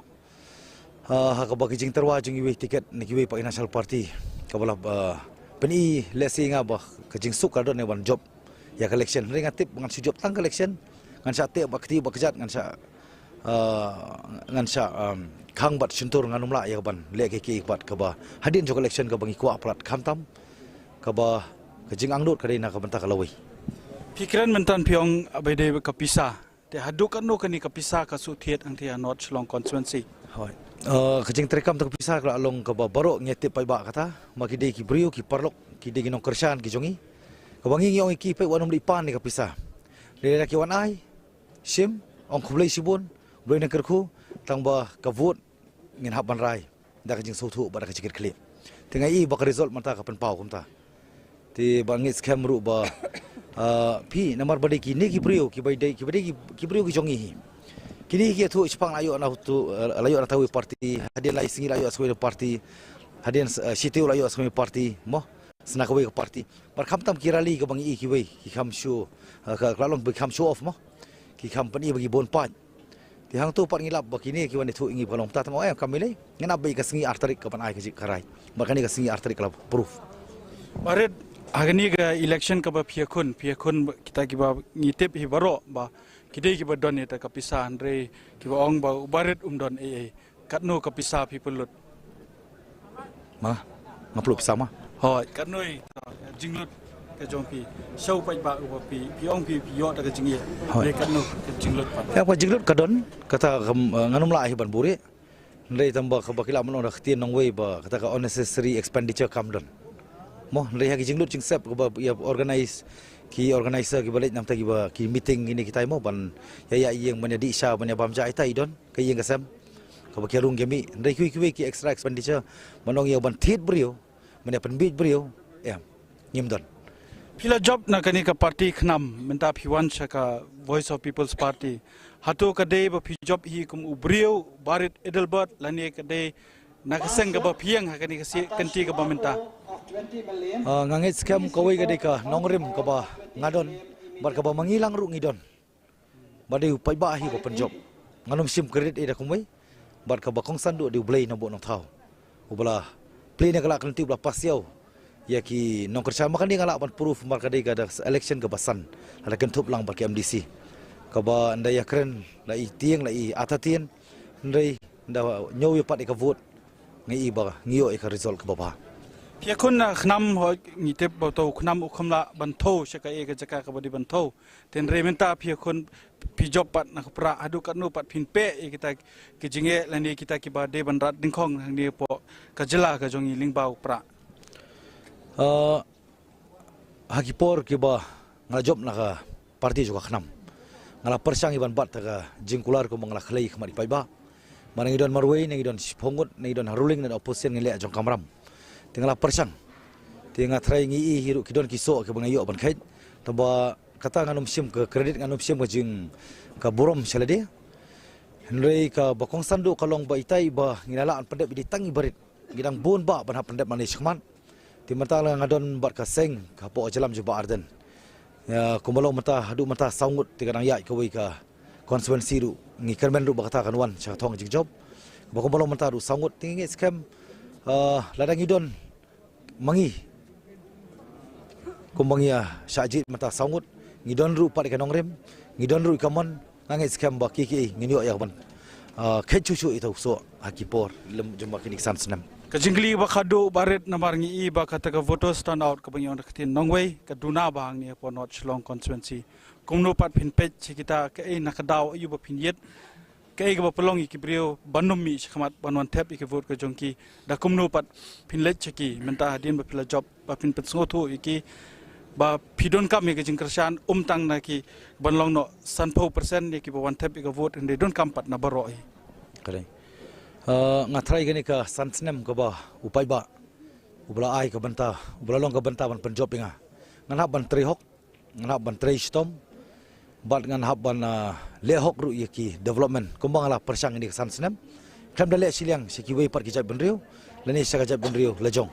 ah, ha kaba ka jingtyrwa jong iwei tiket na kiwei pat ki national party, kaba la, ah, pyni lehse ïa nga ba ka jingsuk ka don ïa ban jop ïa ka election. Hynrei nga tip ngan shu jop tang ka election, ngan shah teh bad kti bad kjat, ngan shah, ah, ngan shah, um, khang bad shyntur, ngan ym lah ïa ka ban leh kiei kiei pat kaba hadien jong ka election kaba ngi kwah palat, khamtam kaba ka jingangnud ka dei na ka bynta ka lawei. Phi kren mynta phi ong ba dei ka pisa. Te haduh katno kane ka pisa ka shu thied hangtei ha North Shillong constituency? Hooid. Eh, ka jingtreikam jong ka pisa ka la long kaba baroh ngi tip paidbah kata, ma ki dei ki briew, ki paralok, ki dei ki nongkyrshan ki jong ngi. Kaba ngi, ngi ong ïa ki, peit, wat nym leit pan ïa ka pisa. Lada ki wan ai, shim, ong khublei shibun, khublei nongkyrkhu, tang ba ka vote ngin hap ban rai da ka jingsngewthuh bad da ka jingkitkhlieh. Te nga i ba ka result mynta ka pynpaw kumta. Te ba ngeit skhem ruh ba, ah, phi, namar ba dei kine ki briew, kiba dei, kiba dei ki, ki briew ki jong ngi hi. Kine ki ïathuh, shipang la ïoh na utu, eh, la ïoh na uta uwei u party, hadien lai sngi la ïoh sa kawei ka party, hadien, eh, shi taïew la ïoh sa kawei ka party, mo, sa na kawei ka party. Bad khamtam ki rally kaba ngi i kiwei, ki kham show, eh, ka, ka la long ba ki kham show off, mo. Ki kham pyni ba ki bun paid. Te hangto pat ngi lap ba kine ki wan ïathuh ïa ngi ba ka long kumta, tang ong, eh, kam lei, ngan ap ba ïa ka sngi ar tarik ka ban ai ka jingkyrkhu. Bad kane ka sngi ar tarik ka la proof. Barit, ha kane ka election kaba phi ïakhun, phi ïakhun ba kita kiba ngi tip hi baroh ba ki dei kiba don ïa kata ka pisa, hynrei kiba ong ba u barit um don ei ei. Katno ka pisa phi pynlut? Ma, nga pynlut pisa ma. Hooid, katno i, uh, jinglut ka jong phi? Sha u paidbah uba phi, phi ong phi, phi ïoh da ka jingeh. Hooid. Dei katno ka jinglut pat? Ïa, ka jinglut ka don, kata ka, uh, ngan ym lah hi ban buhrieh. Hynrei tang ba kaba ki lah ban ong da ka ktien nongwei ba kata ka unnecessary expenditure kam don. Mo, hynrei ha ki jinglut jingsep kaba ïa organize, ki organizer kiba leit namar kata kiba, ki meeting kine kita, mo, ban ïa, ïa ïeng, ban ïa dih sha, ban ïa bam ja, ita i don ka ïing ka sem kaba ki rung ki mih. Hynrei kiwei kiwei ki extra expenditure, ban ong ïa ban thied briew, ban ïa pynbiej briew, em, ngim don. Phi la jop na kane ka party KHNAM, mynta phi wan sha ka Voice of People's Party. Hato ka dei ba phi jop hi kum u briew Barit Adelbert, lane ka dei na ka seng kaba phi ïeng ha kane ka si-, kynti kaba mynta? Ah, nga ngeit skhem kawei ka dei ka nongrim kaba nga don, bad kaba ma ngi lang ruh ngi don. Ba dei u paidbah hi ba pynjop. Ngan ym shim credit ei da kumwei. Bad kaba kongsan duh dei U Blei Nongbuh Nongthaw, uba la plie na ka lad ka lynti, uba la pass ïa u, ïa ki nongkyrshan. Ma kane nga lah ban proof namar ka dei ka da election kaba san, la da kynthup lang bad ki M D C. Kaba ynda ïakren la i tieng, la i artatien, hynrei ynda ñiew ïa pat ïa ka vote, nga i ba ngi ïoh ïa ka result kaba bha. Phi ïakhun na KHNAM, hooid, ngi tip ba uta u KHNAM u kham lah ban thew sha kaei ka jaka kaba dei ban thew. Te hynrei mynta phi ïakhun, phi jop pat na ka Prah, haduh katno pat phin peit ïa kita ki jingeh lane kita kiba dei ban rat dyngkhong hangne hapoh ka jylla ka jong ngi lyngba u Prah? Ah, ha ki por kiba nga la jop na ka party jong ka KHNAM, nga la pyrshang ïa ban bat ïa ka jingkular kumba nga la khlei ha khmat ki paidbah. Ba na ngi don marwei, na ngi don shiphew ngut, na ngi don ha ruling, na opposition, ngi leh jong kamram. Te nga la pyrshang. Te nga tharai ngi i hi ruh ki don ki soh kiba nga ïoh ban kheit. Tangba kata ngan ym shim ka credit, ngan ym shim ka jing, ka burom sha lade. Hynrei kaba kongsan duh ka long ba ita i ba ngi la lah ban pyndep i dei tang i barit. Ngi dang bun bah ban hap pyndep nangne shakhmat. Te mynta la nga don bad ka seng, ka hapoh jylla jong Bah Ardent. Ïa, kumba long mynta, haduh mynta saw ngut, te ka dang ïaid kawei ka constituency ruh. Ngi kyrmen ruh ba kata kan wan sha ka thong jingjop. Ba kumba long mynta haduh saw ngut, te ngi ngeit skhem, ah, lada ngi don ma ngi, kumba ngi ïa shah jied mynta saw ngut, ngi don ruh pat ïa ka nongrim, ngi don ruh ïa ka mon, nga ngeit skhem ba kiei kiei ngin ïoh ïa ka ban, ah, kheit shuh shuh ïa uta u soh ha ki por lem jong ba kine ki san snem. Ka jingkylli ba khatduh Barit, namar ngi i ba kata ka voters turnout kaba ngi ong da ka ktien nongwei ka duna bha hangne hapoh North Shillong constituency. Kumno pat phin peit sha kita, kaei na ka daw aïu ba phin ïit, kaei kaba pynlong ïa ki briew ban ym mih shakhmat ban wan thep ïa ka vote ka jong ki, da kumno pat phin leit sha ki mynta hadien ba phi la jop, ba phin pynsngewthuh ïa ki ba phi donkam ïa ka jingkyrshan, ym tang na ki ban long noh sanphew percent ïa kiba wan thep ïa ka vote, hynrei donkam pat na baroh hi. Ka dei, ah, nga tharai kane ka san snem kaba u paidbah uba la ai ka bynta, uba la long ka bynta ban pynjop ïa nga, ngan hap ban trei hok, ngan hap ban trei shitom, bad ngan hap ban, ah, leh hok ruh ïa ki development kumba nga la pyrshang ïa kine ki san snem. Khlem da leh shiliang sha kiwei pat ki jaitbynriew lane sha ka jaitbynriew la jong.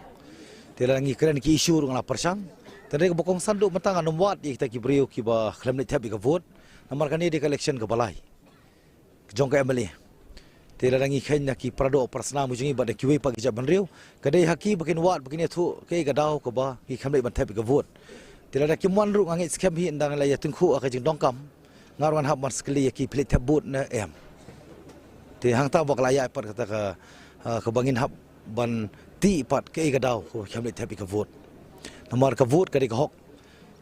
Te lada ngi kren ki issue ruh nga la pyrshang. Te hynrei kaba kongsan duh mynta ngan ym wad ïa kita ki briew kiba khlem leit thep ïa ka vote, namar kane dei ka election kaba lai. jong ka M L A. Te lada ngi kheiñ na ki paradoh parasnam jong ngi bad na kiwei pat ki jaitbynriew, ka dei ha ki ba kin wad, ba kin ïathuh kaei ka daw kaba ngi khlem leit ban thep ïa ka vote. Te lada kim wan ruh nga ngeit skhem hi ynda ngi la ïatyngkhuh ha ka jingdonkam, nga ruh ngan hap ban skylli ïa ki, phi leit thep vote ne em. Te hangta ba ka la ïaid pat kata ka, ah, kaba ngin hap ban tih pat kaei ka daw kaba khlem leit thep ïa ka vote. Namar ka vote ka dei ka hok.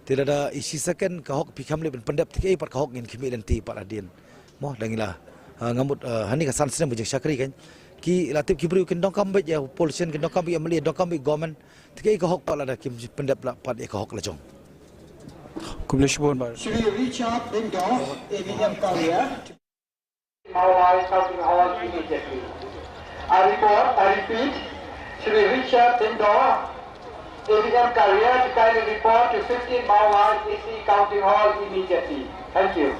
Te lada i shi second ka hok phi khlem leit ban pyndep, te kaei pat ka hok ngin khmih lynti pat hadien. Mo, dang ila, ah, nga mut, ah, hani ka san snem ba jingshakri kan. Ki la tip ki briew kin donkam beit ïa politician, kin donkam beit ïa M L A, donkam beit government. Te kaei ka hok pat lada kim pyndep la pat ïa ka hok la jong. Khublei shibun. Shri Richard Lyngdoh, A V M Carrier. Mawlai Counting Hall immediately. I report, I repeat, Shri Richard Lyngdoh, A V M Carrier, to kindly report to fifteen Mawlai A C Counting Hall immediately. Thank you.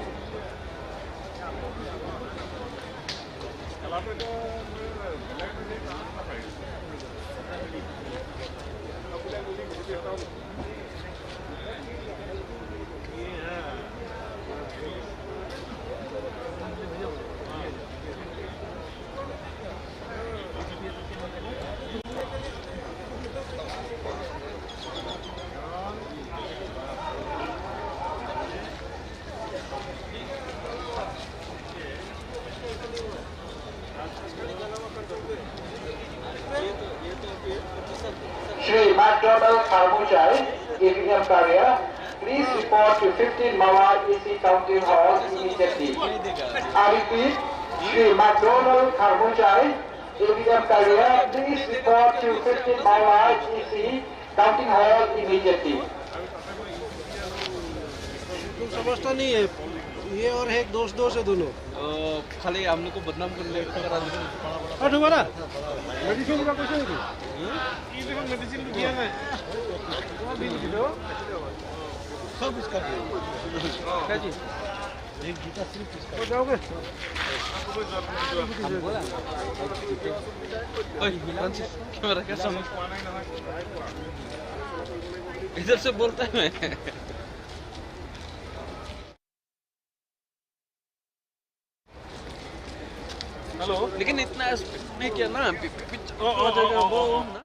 Shri McDonald Kharmujai, A V M Carrier, please report to fifteen Mawlai A C Counting Hall immediately. I repeat, Shri McDonald Kharmujai, A V M Carrier, please report to fifteen Mawlai A C Counting Hall immediately. तुम समझता नहीं है, ये और है, दोस्त दोस्त है दोनों। ओ, खाली हम लोग को बदनाम कर ले, करा दे। हट, हमारा मेडिसिन का कुछ नहीं। हम्म? ये देखो, मेडिसिन भी दिया है। वो भी दे दो। सब इसका दिया। क्या जी? एक जूता सिर्फ इसका। हो जाओगे? हम बोला। ओए, फ्रांसिस, कैमरा का सामने। इधर से बोलता है मैं। हेलो। लेकिन इतना स्पीड में क्या ना, पी-, पी-, पीछे ओ, ओ, आ जाएगा, ओ, ओ, वो ओ। ना।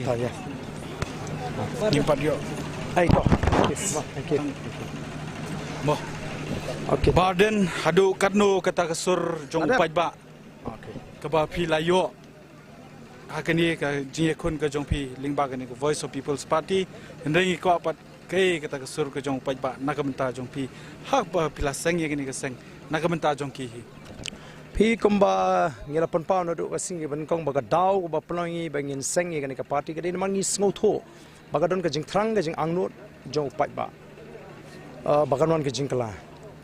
Ta ya. Ngim pat ïoh. Ai to. Yes. Thank you. Mo. Okay. Bah Ardent, haduh katno kata ka sur jong u paidbah? Okay. Kaba phi la ïoh ha kane ka jingïakhun ka jong phi lyngba kane ka Voice of People's Party, hynrei ngi kwah pat kaei kata ka sur ka jong u paidbah na ka bynta jong phi, haba phi la seng ïa kane ka seng na ka bynta jong ki hi? Phi, kumba ngi la pynpaw naduh ka sngi kaba nyngkong ba ka daw kaba pynlong ïa ngi ba ngin seng ïa kane ka party ka dei namar ngi sngewthuh ba ka don ka jingthrang ka jingangnud jong u paidbah, ah, ba kan wan ka jingkylla.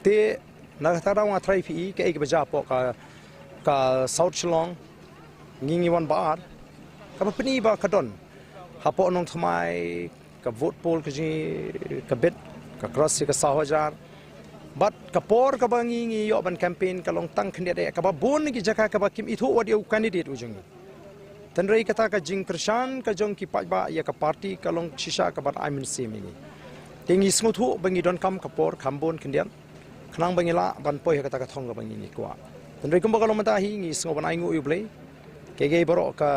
Te na kata ka daw nga tharai phi i kaei kaba jia hapoh ka, ka South Shillong, ngi ngi wan ba ar. Kaba pyni ba ka don hapoh Nongthymmai, ka vote poll ka jong ngi ka bit, ka cross ïa ka saw hajar. Bad ka por kaba ngi ngi ïoh ban campaign ka long tang khyndiat eh, kaba bun ki jaka kaba kim ithuh wat ïa u candidate u jong ngi. Hynrei kata ka jingkyrshan ka jong ki paidbah ïa ka party ka long shisha kaba ai mynsiem ïa ngi. Te ngi sngewthuh ba ngi donkam ka por kham bun khyndiat khnang ba ngi lah ban poi ha kata ka thong kaba ngi ngi kwah. Hynrei kumba ka long mynta hi ngi sngew ban ai nguh ïa u Blei. Kiei kiei baroh ka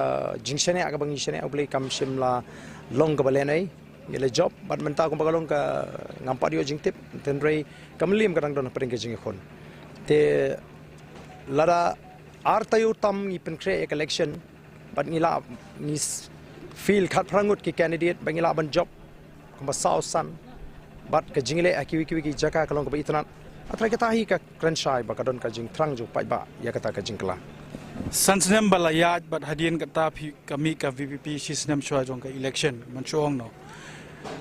jingshaniah kaba ngi shaniah, u Blei kam shym la long kaba lehnoh. Ngi la jop bad mynta kumba ka long ka ngam pat ïoh jingtip, hynrei ka mylliem ka dang don hapdeng ka jingïakhun. Te lada ar taïew tam ngi pynkhreh ïa ka election bad ngi la, ngi s-, field khatphra ngut ki candidate ba ngi lah ban jop kumba saw san. Bad ka jingleh ha kiwei kiwei ki jaka ka long kaba itynnad. Hynrei kata hi ka kren shai ba ka don ka jingthrang jong u paidbah ïa kata ka jingkylla. San snem ba la ïaid bad hadien kata phi ka mih ka VPP shi snem shuwa jong ka election, man shu ong noh.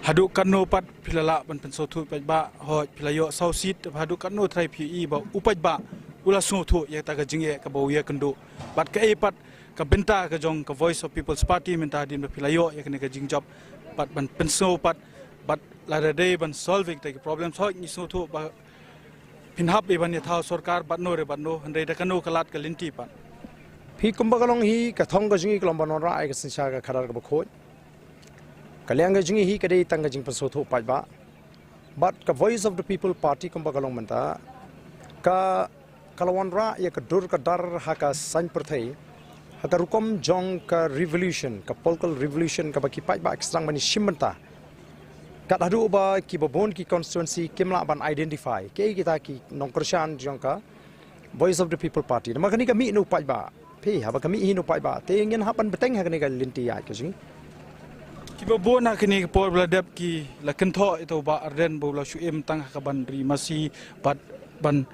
Haduh katno pat phi la lah ban pynsngewthuh paidbah, hooid phi la ïoh saw seat, haduh katno trai phi i ba u paidbah u la sngewthuh ïa kata ka jingeh kaba u ïakynduh? Bad kaei pat ka bynta ka jong ka Voice of People's Party mynta hadien ba phi la ïoh ïa kane ka jingjop bad ban pynsngew pat, bad lada dei ban solve ïa kita ki problem, hooid ngi sngewthuh ba phin hap ban ïathaw sorkar bad no re bad no, hynrei da kano ka lad ka lynti pat? Phi, kumba ka long hi ka thong ka jong ngi ka long ban wanrah ïa ka synshar ka khadar kaba khuid. Ka liang ka jong ngi hi ka dei tang ka jingpynsngewthuh paidbah. Bad ka Voice of the People Party kumba ka long mynta ka, ka la wanrah ïa ka dur ka dar ha ka saiñ pyrthei ha ka rukom jong ka revolution, ka political revolution kaba ki paidbah ki sdang ban ïashim bynta. Kat haduh ba kiba bun ki constituency kim lah ban identify kiei kita ki nongkyrshan jong ka Voice of the People Party. Namar kane ka mih na u paidbah. Phi, haba ka mih hi na u paidbah te ngin hap ban bteng ha kane ka lynti ïaid ka jong ngi. Kiba bun ha kane ka por ba la dep ki la kynthoh ïa uta u Bah Ardent ba u la shu im tang ha ka ban ri masi bad ban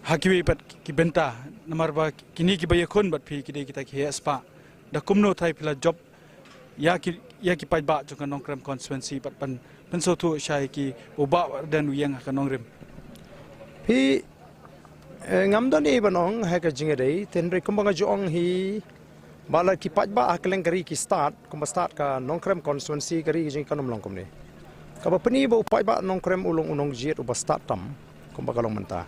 ha kiwei pat ki bynta. Namar ba kine kiba ïakhun bad phi ki dei kita ki heh spah. Da kumno trai phi la jop ïa ki, ïa ki paidbah jong ka Nongkrem constituency bad ban pynsngewthuh shai ki ba u Bah Ardent u ïeng ha ka nongrim? Phi, eh, ngam don ei ban ong ha ka jingïadei, hynrei kumba nga ju ong hi ba la ki paidbah ha kylleng ka ri ki stad, kumba stad ka Nongkrem constituency ka ri ka jong ngi kan ym long kumne. Kaba pyni ba u paidbah Nongkrem u long u nongjied uba stad tam kumba ka long mynta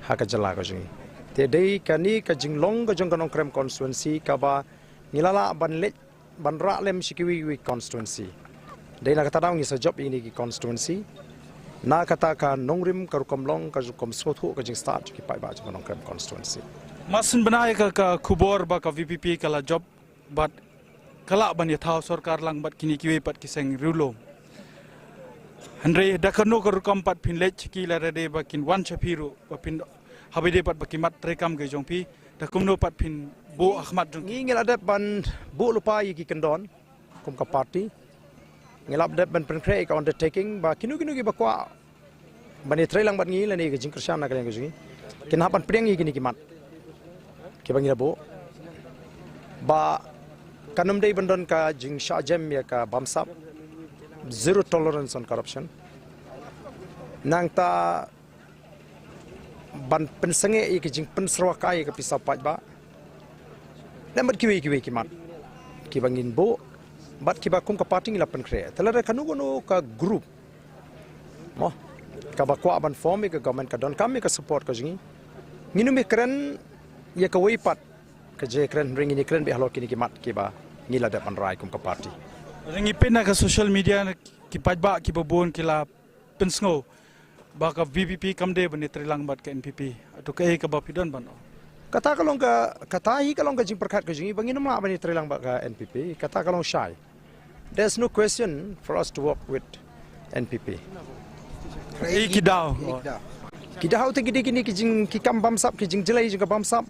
ha ka jylla ka jong ngi. Te dei kane ka jinglong ka jong ka Nongkrem constituency kaba ngi la lah ban leit ban rah lem sha kiwei kiwei constituency. Dei na kata daw ngi sa jop ïa kine ki constituency na kata ka nongrim, ka rukom long, ka rukom sngewthuh, ka jingstad jong ki paidbah jong ka Nongkrem constituency. Mar syn bnai ka, ka khubor ba ka VPP ka la jop bad ka lah ban ïathaw sorkar lang bad kine kiwei pat ki seng riewlum. Hynrei da kano ka rukom pat phin leit sha ki lada dei ba kin wan sha phi ruh, ba phin, haba dei pat ba ki mat treikam ki jong phi, da kumno pat phin buh ha khmat jong ki? Ngi ngi la dep ban buh lypa ïa ki kyndon kum ka party. Ngi la dep ban pynkhreh ïa ka undertaking ba kino kino kiba kwah ban ïatrei lang bad ngi lane ïa ka jingkyrshan na ka liang ka jong ngi, kin hap ban pdiang ïa kine ki mat kiba ngi la buh. Ba kan ym dei ban don ka jingshah jem ïa ka bamsap, zero tolerance on corruption. Nangta ban pynsangeh ïa ka jingpynsyrwa kai ïa ka pisa paidbah. Lem bad kiwei kiwei ki mat kiba ngin buh bad kiba kum ka party ngi la pynkhreh. Te lada kano kano ka group, mo, kaba kwah ban form ïa ka government, ka donkam ïa ka support ka jong ngi, ngin ym ïakren ïa kawei pat ka jingïakren, hynrei ngin ïakren beit halor kine ki mat kiba ngi la dep ban rai kum ka party. Lada ngi peit na ka social media, ki paidbah kiba bun ki la pynsngew ba ka VPP kam dei ban ïatrei lang bad ka NPP. Hato kaei kaba phi don ban ong? Kata ka long ka, kata hi ka long ka jingpyrkhat ka jong ngi ba ngin ym lah ban ïatrei lang bad ka NPP. Kata ka long shai. There's no question for us to work with N P P. Ei ki daw. Ki daw te ki dei kine ki jing, ki kam bamsap, ki jingjlei jong ka bamsap,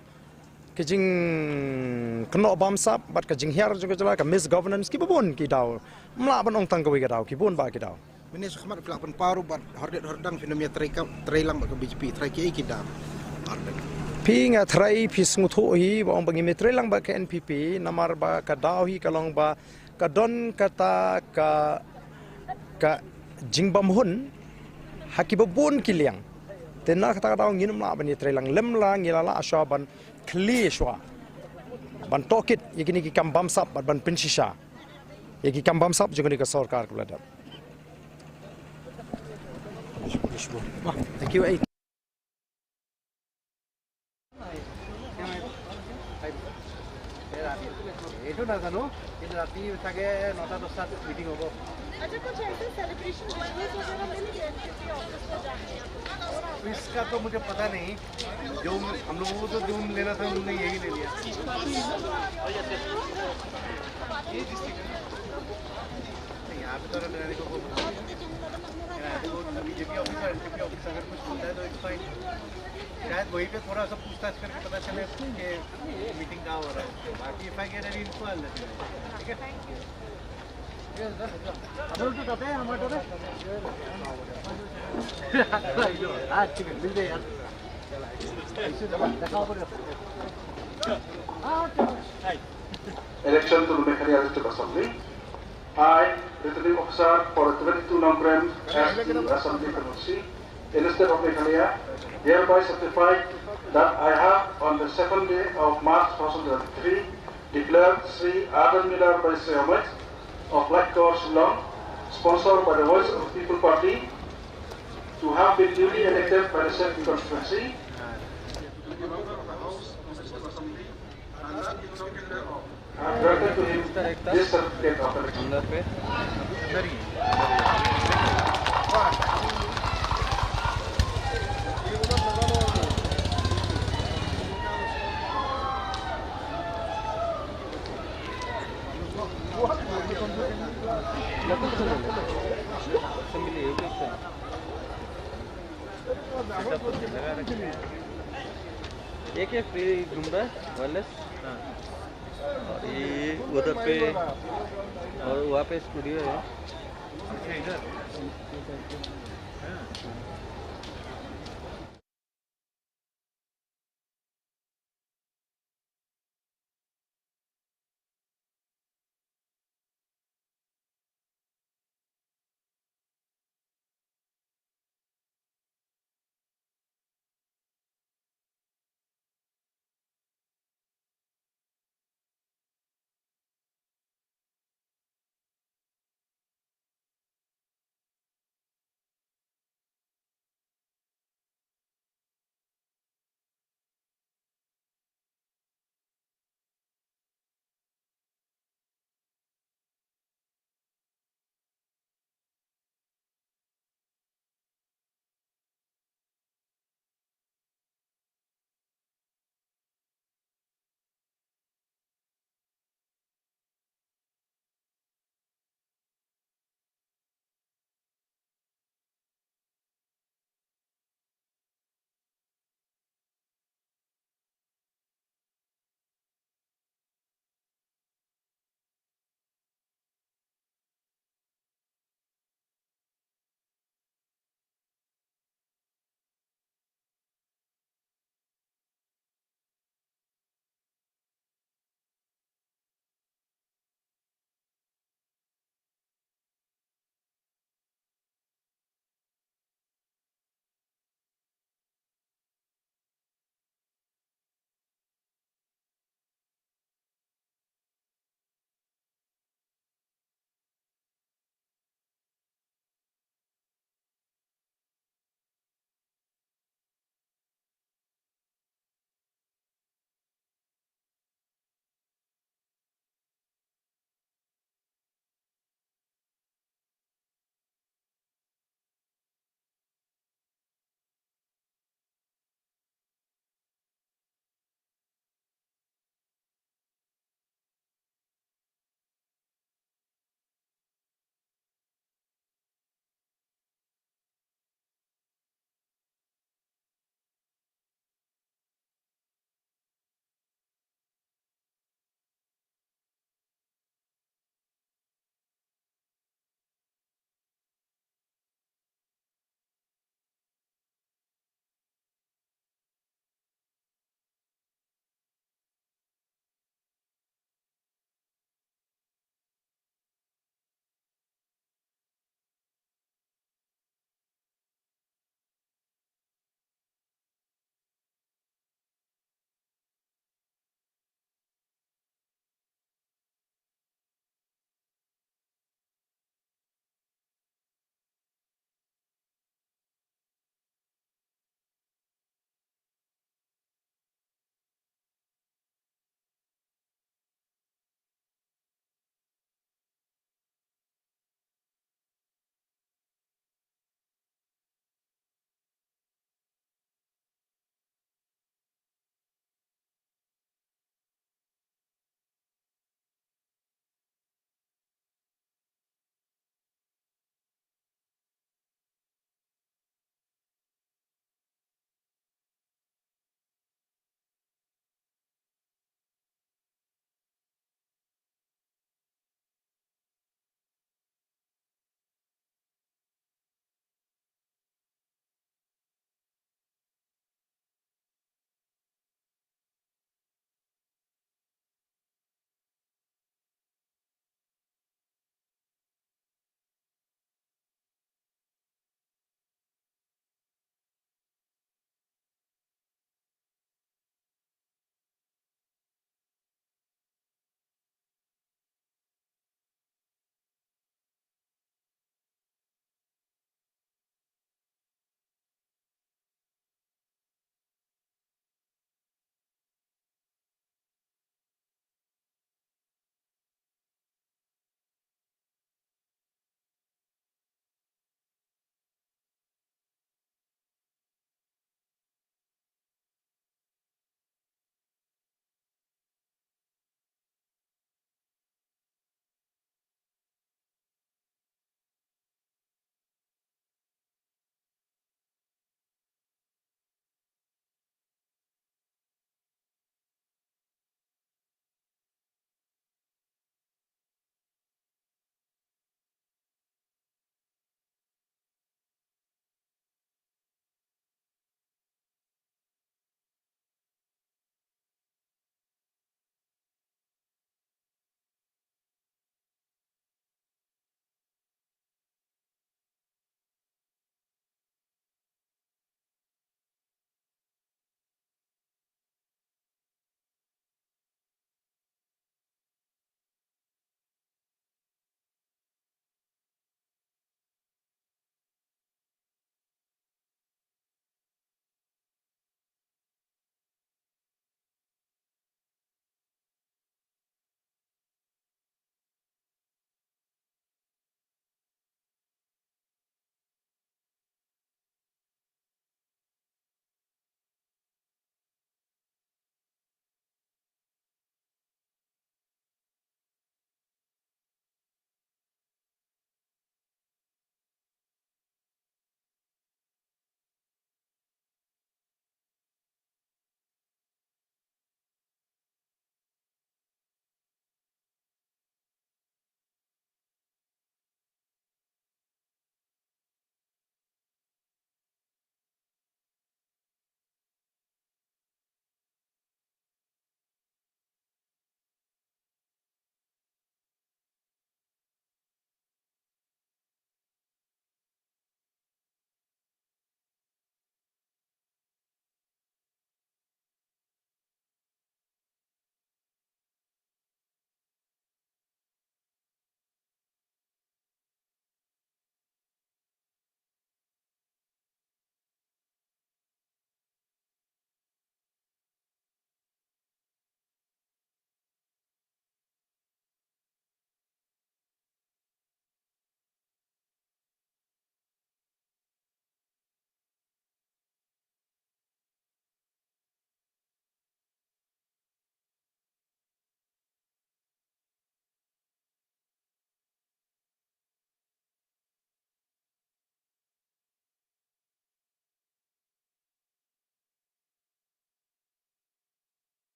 ki jingkynnoh bamsap bad ka jinghiar jong ka jylla, ka misgovernance, kiba bun ki daw. Ym lah ban ong tang kawei ka daw, ki bun bah ki daw. Mynne shakhmat phi lah pynpaw ruh bad hordit hordang phin ym ïatrei ka, trei lang bad ka B J P, trai kiei ki daw? Phi, nga trai, phi sngewthuh hi ba ong ba ngim ïatrei lang bad ka N P P, namar ba ka daw hi ka long ba ka don kata ka, ka jingbymhun ha kiba bun ki liang. Te na kata ka daw ngin ym lah ban ïatrei lang, lem la ngi la lah shuwa ban khlieh shuwa, ban tohkit ïa kine ki kam bamsap bad ban pynshisha ïa ki kam bamsap jong kane ka sorkar kaba la dep. Wah, thank you, eh. এইটো নাজানো, কিন্তু ৰাতি চাগে নটা দহটাত মিটিং হ'ব। अच्छा, कुछ ऐसे सेलिब्रेशन बोनस वगैरह मिल गए एनपीपी ऑफिस में जाके? इसका तो मुझे पता नहीं। जो हम लोगों को तो जो लेना था, हमने यही ले लिया। ये डिस्ट्रिक्ट है। यहाँ पे तो मेरे को बीजेपी ऑफिस और एनपीपी ऑफिस अगर कुछ खुलता है तो इट्स फाइन। शायद वहीं पे थोड़ा सा पूछताछ करके पता चले कि मीटिंग कहाँ हो रहा है। बाकी इफ आई गेट एनी इन्फो, आई विल लेट यू नो। ठीक है? Election to the Meghalaya District Assembly. I, Returning Officer for the twenty-two Nongkrem S T Assembly Constituency, in the state of Meghalaya, hereby certify that I have, on the seventh day of March two thousand twenty-three, declared Shri Ardent Miller Baisaiawmoit of Laitkor, Shillong, sponsored by the Voice of the People Party, to have been duly elected by the said constituency. I have granted to him this certificate of election. ये क्या फ्री घूम रहा है, वायरलेस? और ये उधर पे, और वहाँ पे स्टूडियो है।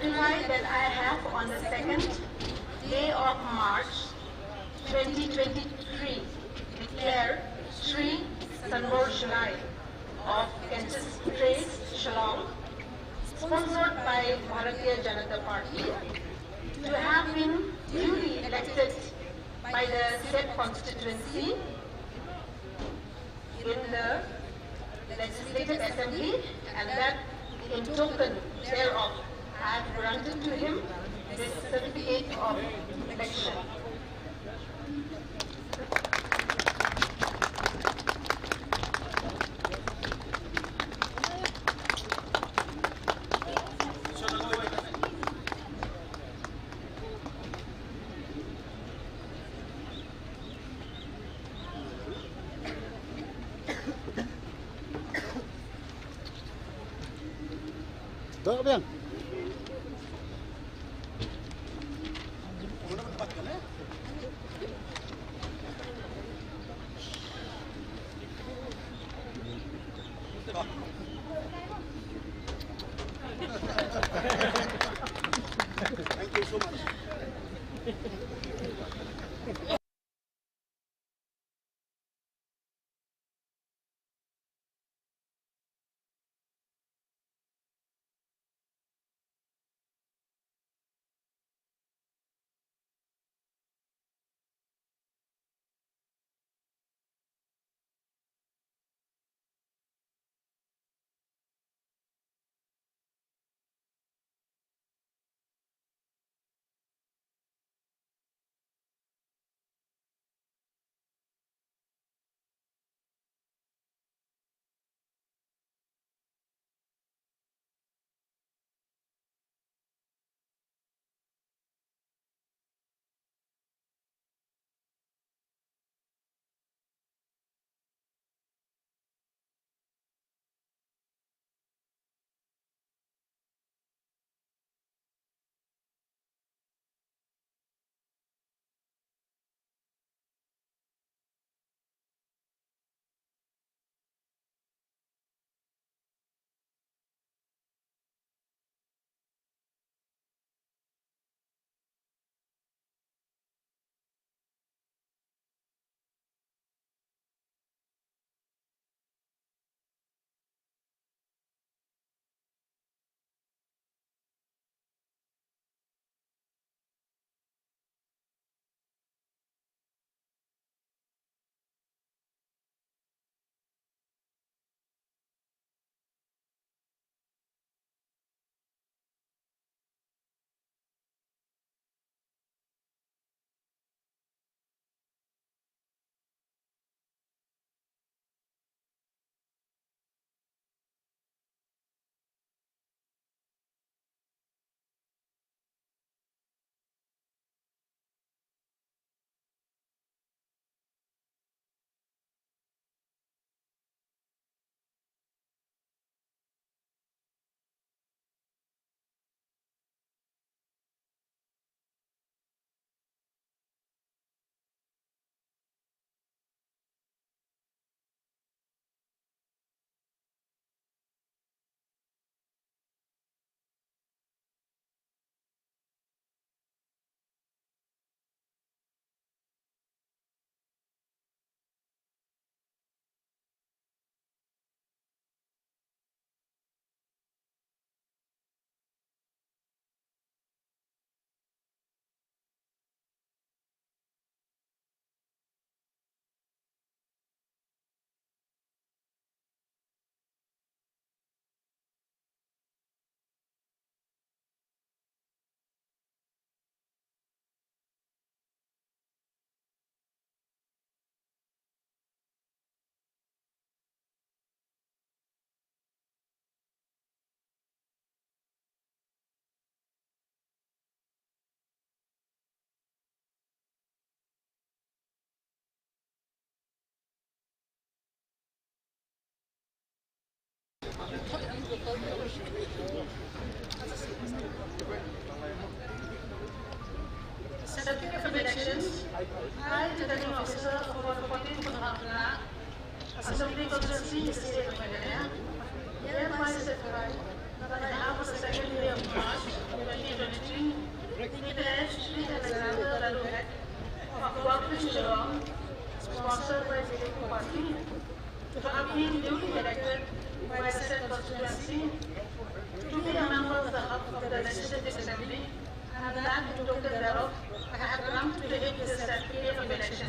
Certified that I have on the second day of March twenty twenty-three declared Shri Sanbor Shalai of Kensington Place, Shillong, sponsored by Bharatiya Janata Party, to have been duly elected by the said constituency in the Legislative Assembly, and that in token thereof I have granted to him this certificate of election. Dok biang. Thank you so much. Certificate of elections. I, Returning Officer of fourteen Assembly Constituency, State of Meghalaya, hereby certify On behalf of the second day of March twenty twenty-three, we declare Shri Alexander Laloo Hek of Wakpin Shillong, sponsored by J P Party, to have been duly elected by the said constituency to be a member of the, of the Legislative Assembly, and that in token thereof, I have granted to him this certificate of election.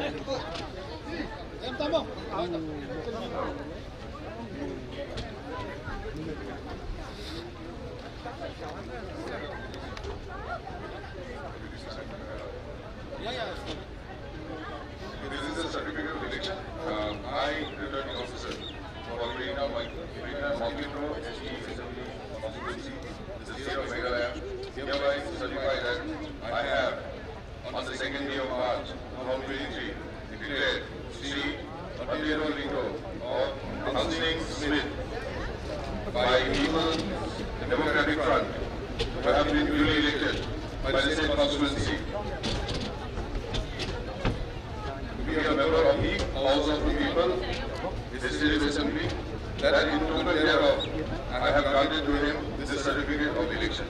This is a certificate of election. Uh, I, returning officer for Greater Mil-, Greater Mawkynrew S T Assembly Constituency, the state of Meghalaya, hereby certify that I have, on the second day of March two thousand twenty-three, declared Shri Atero Lyngdoh or Hansing Smith by People's Democratic Front to have been duly elected by the said constituency to be a member of the House of the People, Legislative Assembly, that in token thereof I have granted to him this certificate of election.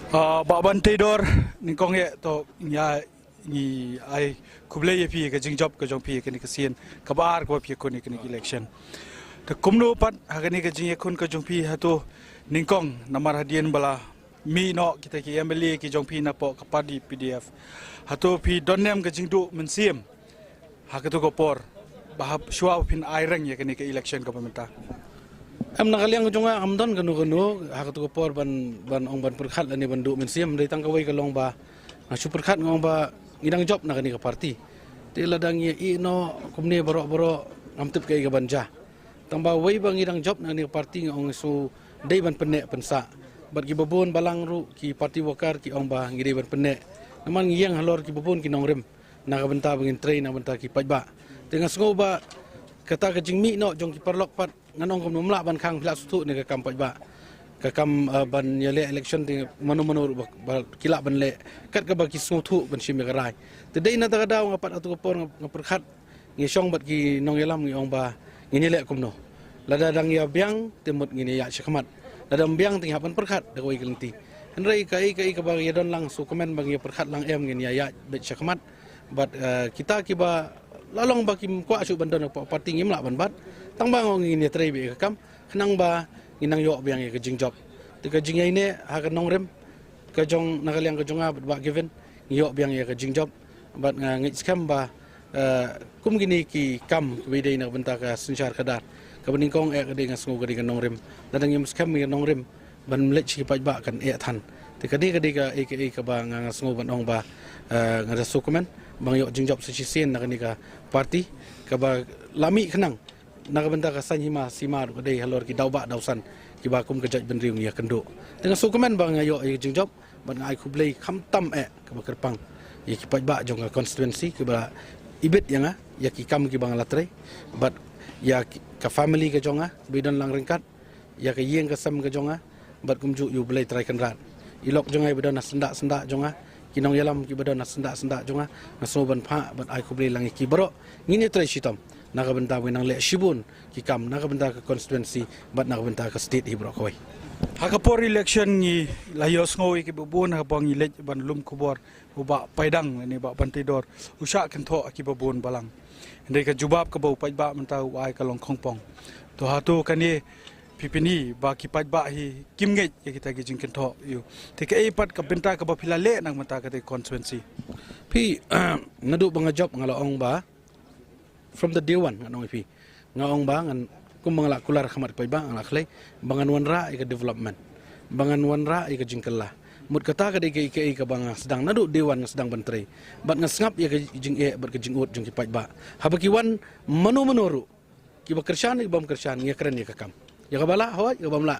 Ah, Bah Ban Teidor, nyngkong ïa to ïa Ngi ai khublei ïa phi ka jingjop ka jong phi kane ka sien kaba ar kaba phi ïakhun ïa kane ka election. Te kumno pat ha kane ka jingïakhun ka jong phi hato nyngkong namar hadien ba la mih noh kita ki M L A ki jong phi napoh ka party P D F, hato phi don ne em ka jingduh mynsiem ha kato ka por ba hap shuwa phin ai reng ïa kane ka election kaba mynta? Em, na ka liang ka jong nga ngam don kano kano ha kato ka por ban, ban ong ban pyrkhat lane ban duh mynsiem, dei tang kawei ka long ba nga shu pyrkhat nga ong ba ngi dang jop na kane ka party. Te lada ngi ïeh noh kumne baroh baroh ngam tip kaei kaban jia. Tang ba wei ba ngi dang jop na kane ka party nga ong shu dei ban pynneh pynsah. Bad kiba bun balang ruh ki party worker ki ong ba ngi dei ban pynneh. Namar ngi ïeng halor kiba bun ki nongrim na ka bynta ba ngin trei na ka bynta ki paidbah. Te nga sngew ba kata ka jingmih noh jong ki paralok pat ngan ong kumno, ym lah ban khang, phi lah sngewthuh ne ka kam paidbah, ka kam, eh, ban ïaleh election te mano mano ruh ba, ba ki lah ban leh kat kaba ki sngewthuh ban shim ïa ka rai. Te dei na kata ka daw nga pat ha kato ka por nga, nga pyrkhat, ngi shong bad ki nongïalam ngi ong ba ngin ïaleh kumno. Lada dang ïa biang te mut ngin ïa ïaid shakhmat. Lada ym biang te ngi hap ban pyrkhat da kawei ka lynti. Hynrei kaei kaei kaba ïa don lang shu kmen ba ngi ïa pyrkhat lang em, ngin ïa ïaid beit shakhmat. Bad, eh, kita kiba la long ba kim kwah shuh ban don ha party ngim lah ban bat. Tang ba nga ong ngin ïa trei beit ïa ka kam khnang ba ngin nang ïoh biang ïa ka jingjop. Te ka jingïaineh ha ka nongrim ka jong, na ka liang ka jong nga bad Bah Given, ngi ïoh biang ïa ka jingjop. Bad nga ngeit skhem ba, eh, kum kine ki kam kiba dei na ka bynta ka synshar khadar, kaba nyngkong eh ka dei, nga sngew ka dei ka nongrim. Lada ngim skhem ïa ka nongrim ban leit sha ki paidbah kan eh than. Te ka dei, ka dei kaei kaei kaba nga, nga sngew ban ong ba, eh, nga da sngewkmen ba nga ïoh jingjop sa shisien na kane ka party kaba la mih khnang na ka bynta ka saiñ hima sima ruh ka dei halor ki dawbah dawsan kiba kum ka jaitbynriew ngi ïakynduh. Te nga sngewkmen ba nga ïoh ïa ka jingjop bad nga ai khublei khamtam eh kaba kyrpang ïa ki paidbah jong ka constituency kiba ibit ïa nga ïa ki kam kiba nga la trei, bad ïa ki, ka family ka jong nga ba i don lang ryngkat, ïa ka ïing ka sem ka jong nga, bad kumjuh ïa U Blei Trai Kynrad. I lok jong nga iba don ha syndah syndah jong nga, ki nongïalam kiba don ha syndah syndah jong nga, nga sngew ban phah bad ai khublei lang ïa ki baroh. Ngin ïa trei shitom na ka bynta ba ngin nang leh shibun ki kam na ka bynta ka constituency bad na ka bynta ka state hi baroh kawei. Ha ka por election ngi la ïohsngew ïa kiba bun ha ka por ngi leit ban lum khubor, u Bah Paidang lane Bah Banteidor u shah kynthoh ha kiba bun balang. Hynrei ka jubab kaba u paidbah mynta u ai ka long khongpong. To hato kane phi pyni ba ki paidbah hi kim ngeit ïa kita ki jingkynthoh ïa u? Te kaei pat ka bynta kaba phi la leh na ka bynta kata ka constituency? Phi, naduh ba nga jop nga la ong ba from the day one ngan ong ïa phi, nga ong ba ngan, kum ba nga la kular ha khmat paidbah, nga la khlei ba ngan wanrah ïa ka development, ba ngan wanrah ïa ka jingkylla. Mut kata ka dei kaei kaei kaba nga sdang naduh day one, nga sdang ban trei bad nga sngap ïa ka jingeh bad ka jingud jong ki paidbah. Haba ki wan mano mano ruh, kiba kyrshan, kiba bym kyrshan, ngi ïakren ïa ka kam. Ïa kaba lah hooid, ïa kaba bym lah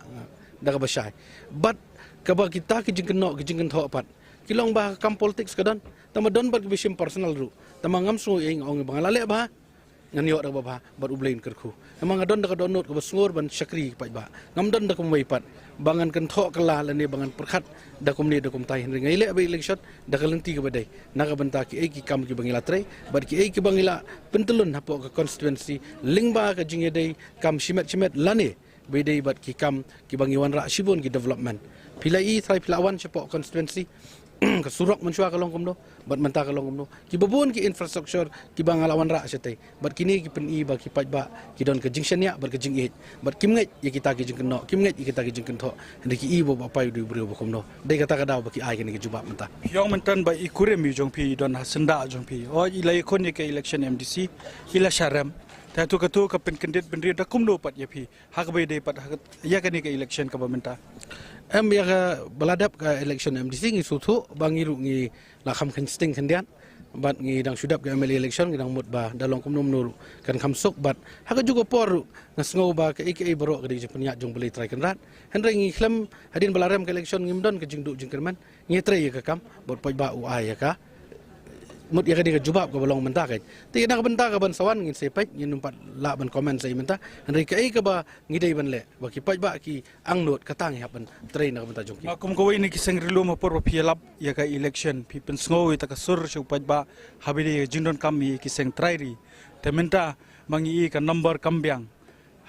da kaba shai. Bad kaba kita ki jingkynnoh ki jingkynthoh pat ki long ba ha ka kam politics ka don. Tangba don bad kiba shim personal ruh. Tangba ngam sngew ïa nga ong ba nga la leh bha, ngan ïoh da kaba bha bad U Blei un kyrkhu. Namar nga don da ka dohnud kaba sngur ban shakri ïa ki paidbah. Ngam don da kumwei pat ba ngan kynthoh kylla lane ba ngan pyrkhat da kumne da kumtai. Hynrei nga ïaleh ba election da ka lynti kaba dei na ka bynta kiei ki kam kiba ngi la trei bad kiei kiba ngi la pyntyllun hapoh ka constituency lyngba ka jingïadei kam shimet shimet lane ba ïadei bad ki kam kiba ngi wanrah shibun ki development. Phi la i trai phi la wan shapoh constituency, ka surok mynshuwa ka long kumno bad mynta ka long kumno. Kiba bun ki infrastructure kiba nga la wanrah shatei bad kine ki pyni ba ki paidbah ki don ka jingshaniah bad ka jingïeit bad kim ngeit ïa kita ki jingkynnoh, kim ngeit ïa kita ki jingkynthoh. Hynrei ki i ba u Bah Pai u dei u briew ba kumno. Dei kata ka daw ba ki ai kane ka jubab mynta. Phi ong mynta ba i kurim i jong phi i don ha syndah jong phi. O, i la ïakhun ïa ka election M D C, i la sharem. Te hato kato ka pynkyndit bynriew da kumno pat ïa phi ha kaba ïadei pat ha ka, ïa kane ka election kaba mynta? Em, ïa kaba la dep ka election M D C ngi sngewthuh ba ngi ruh ngi la kham kheiñ sting khyndiat bad ngi dang shu dep ka M L A election, ngi dang mut ba da long kumno kumno ruh kan kham suk bad ha kajuh ka por ruh nga sngew ba kaei kaei baroh ka dei ka jingpynïaid jong U Blei Trai Kynrad. Hynrei ngi khlem, hadien ba la rem ka election ngim don ka jingduh jingkyrmen, ngi trei ïa ka kam bad paidbah u ai ïa ka. Mut ïa ka dei ka jubab kaba long mynta ka. Te na ka bynta kaban sa wan ngin sa peit, ngim pat lah ban comment sa ïa mynta. Hynrei kaei kaba ngi dei ban leh ba ki paidbah ki angnud, kata ngi hap ban trei na ka bynta jong ki. Ba kum kawei na ki seng riewlum, ha por ba phi ïalap ïa ka election phi pynsngew ïa ka sur sha u paidbah haba ïadei ïa ka jingdonkam ïa ki seng trai ri. Te mynta ma ngi i ka number kam biang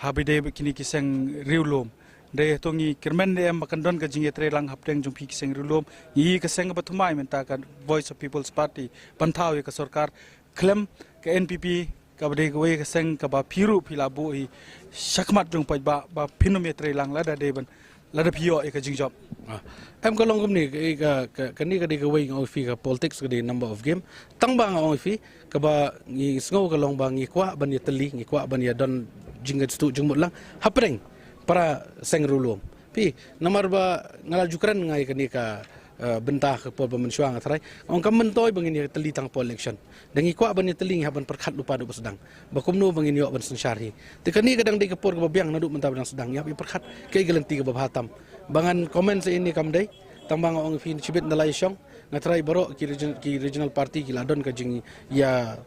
haba ïadei bad kine ki seng riewlum. Dei to ngi kyrmen de em ba kan don ka jingïatreilang hapdeng jong phi ki seng riewlum. Ngi ka seng ba thymmai mynta ka Voice of People's Party ban thaw ïa ka sorkar, khlem ka N P P kaba dei kawei ka seng kaba phi ruh phi la buh hi shakhmat jong paidbah ba phin ym ïatreilang lada dei ban, lada phi ïoh ïa ka jingjop. Ah. Em ka long kumne, ka, ka, ka, kane ka dei kawei nga ong ïa phi ka politics ka dei number of game. Tang ba nga ong ïa phi kaba ngi sngew ka long ba ngi kwah ban ïatylli, ngi kwah ban ïadon jingkyntu jingmut lang hapdeng para seng riewlum. Phi, namar ba nga la ju kren nga ïa kane ka, eh, bynta ka por ba mynshuwa nga tharai. Ong kam myntoi ba ngin ïatylli tang por election. Da ngi kwah ban ïatylli ngi hap ban pyrkhat lypa haduh ba sdang ba kumno ba ngin ïoh ban synshar hi. Te kane ka dang dei ka por kaba biang naduh mynta ba dang sdang, ngi hap ïa pyrkhat kaei ka lynti kaba bha tam. Ba ngan comment sa ïa ine kam dei, tang ba nga ong ïa phi shibit na la ïa shong. Nga tharai baroh ki region-, ki regional party ki la don ka jingïa,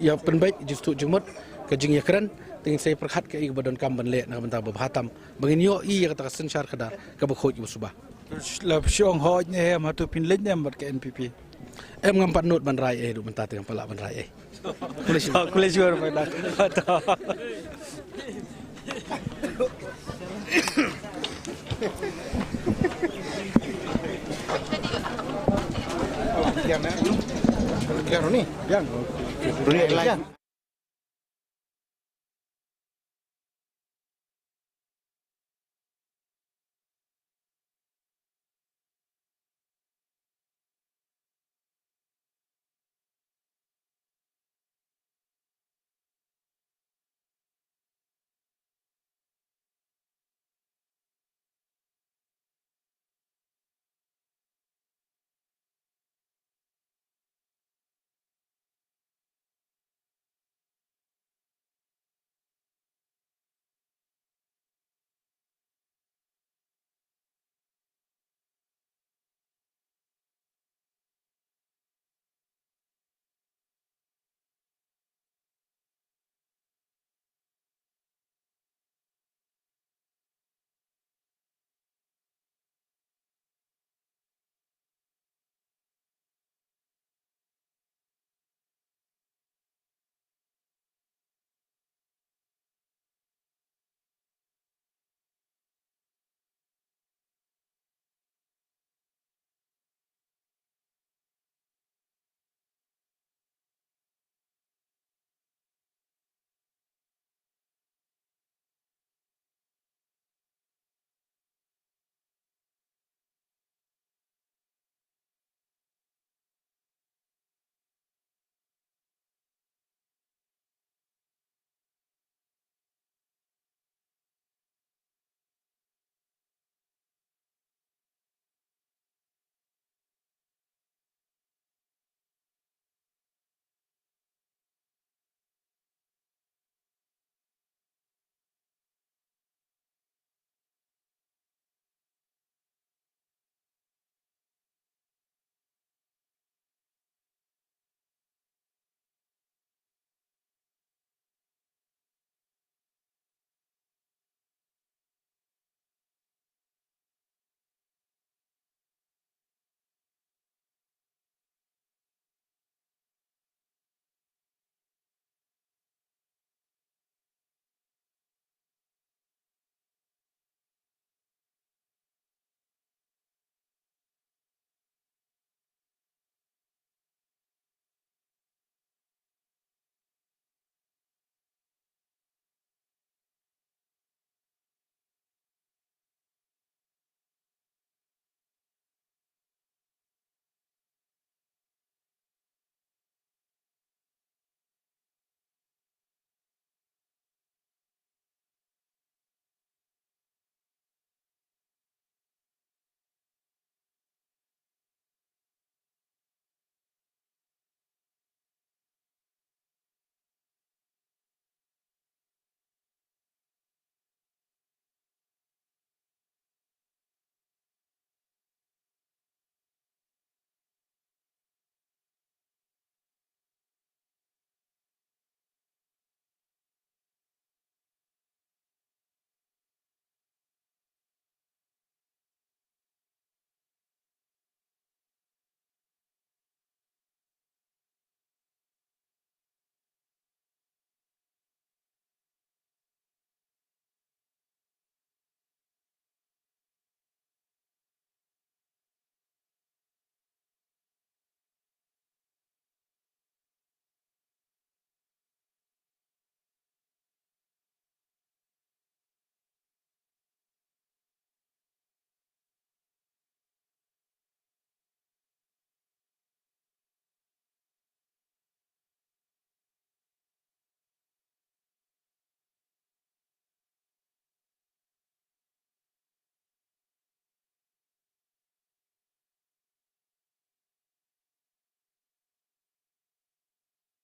ïa pynbeit, jingstad jingmut, ka jingïakren. Te ngin sa ïa pyrkhat kaei kaba donkam ban leh na ka bynta ba bha tam ba ngin ïoh ïa kata ka synshar khadar kaba khuid kaba suba. La phi ong hoi ne em, hato phin leit ne em bad ka N P P? Em, ngam pat nud ban rai ei, haduh mynta te ngam pat lah ban rai ei. Khublei shibun. Khublei shibun, Pak Dak. Biang, eh? Biang, Roni. Biang. Roni, biang.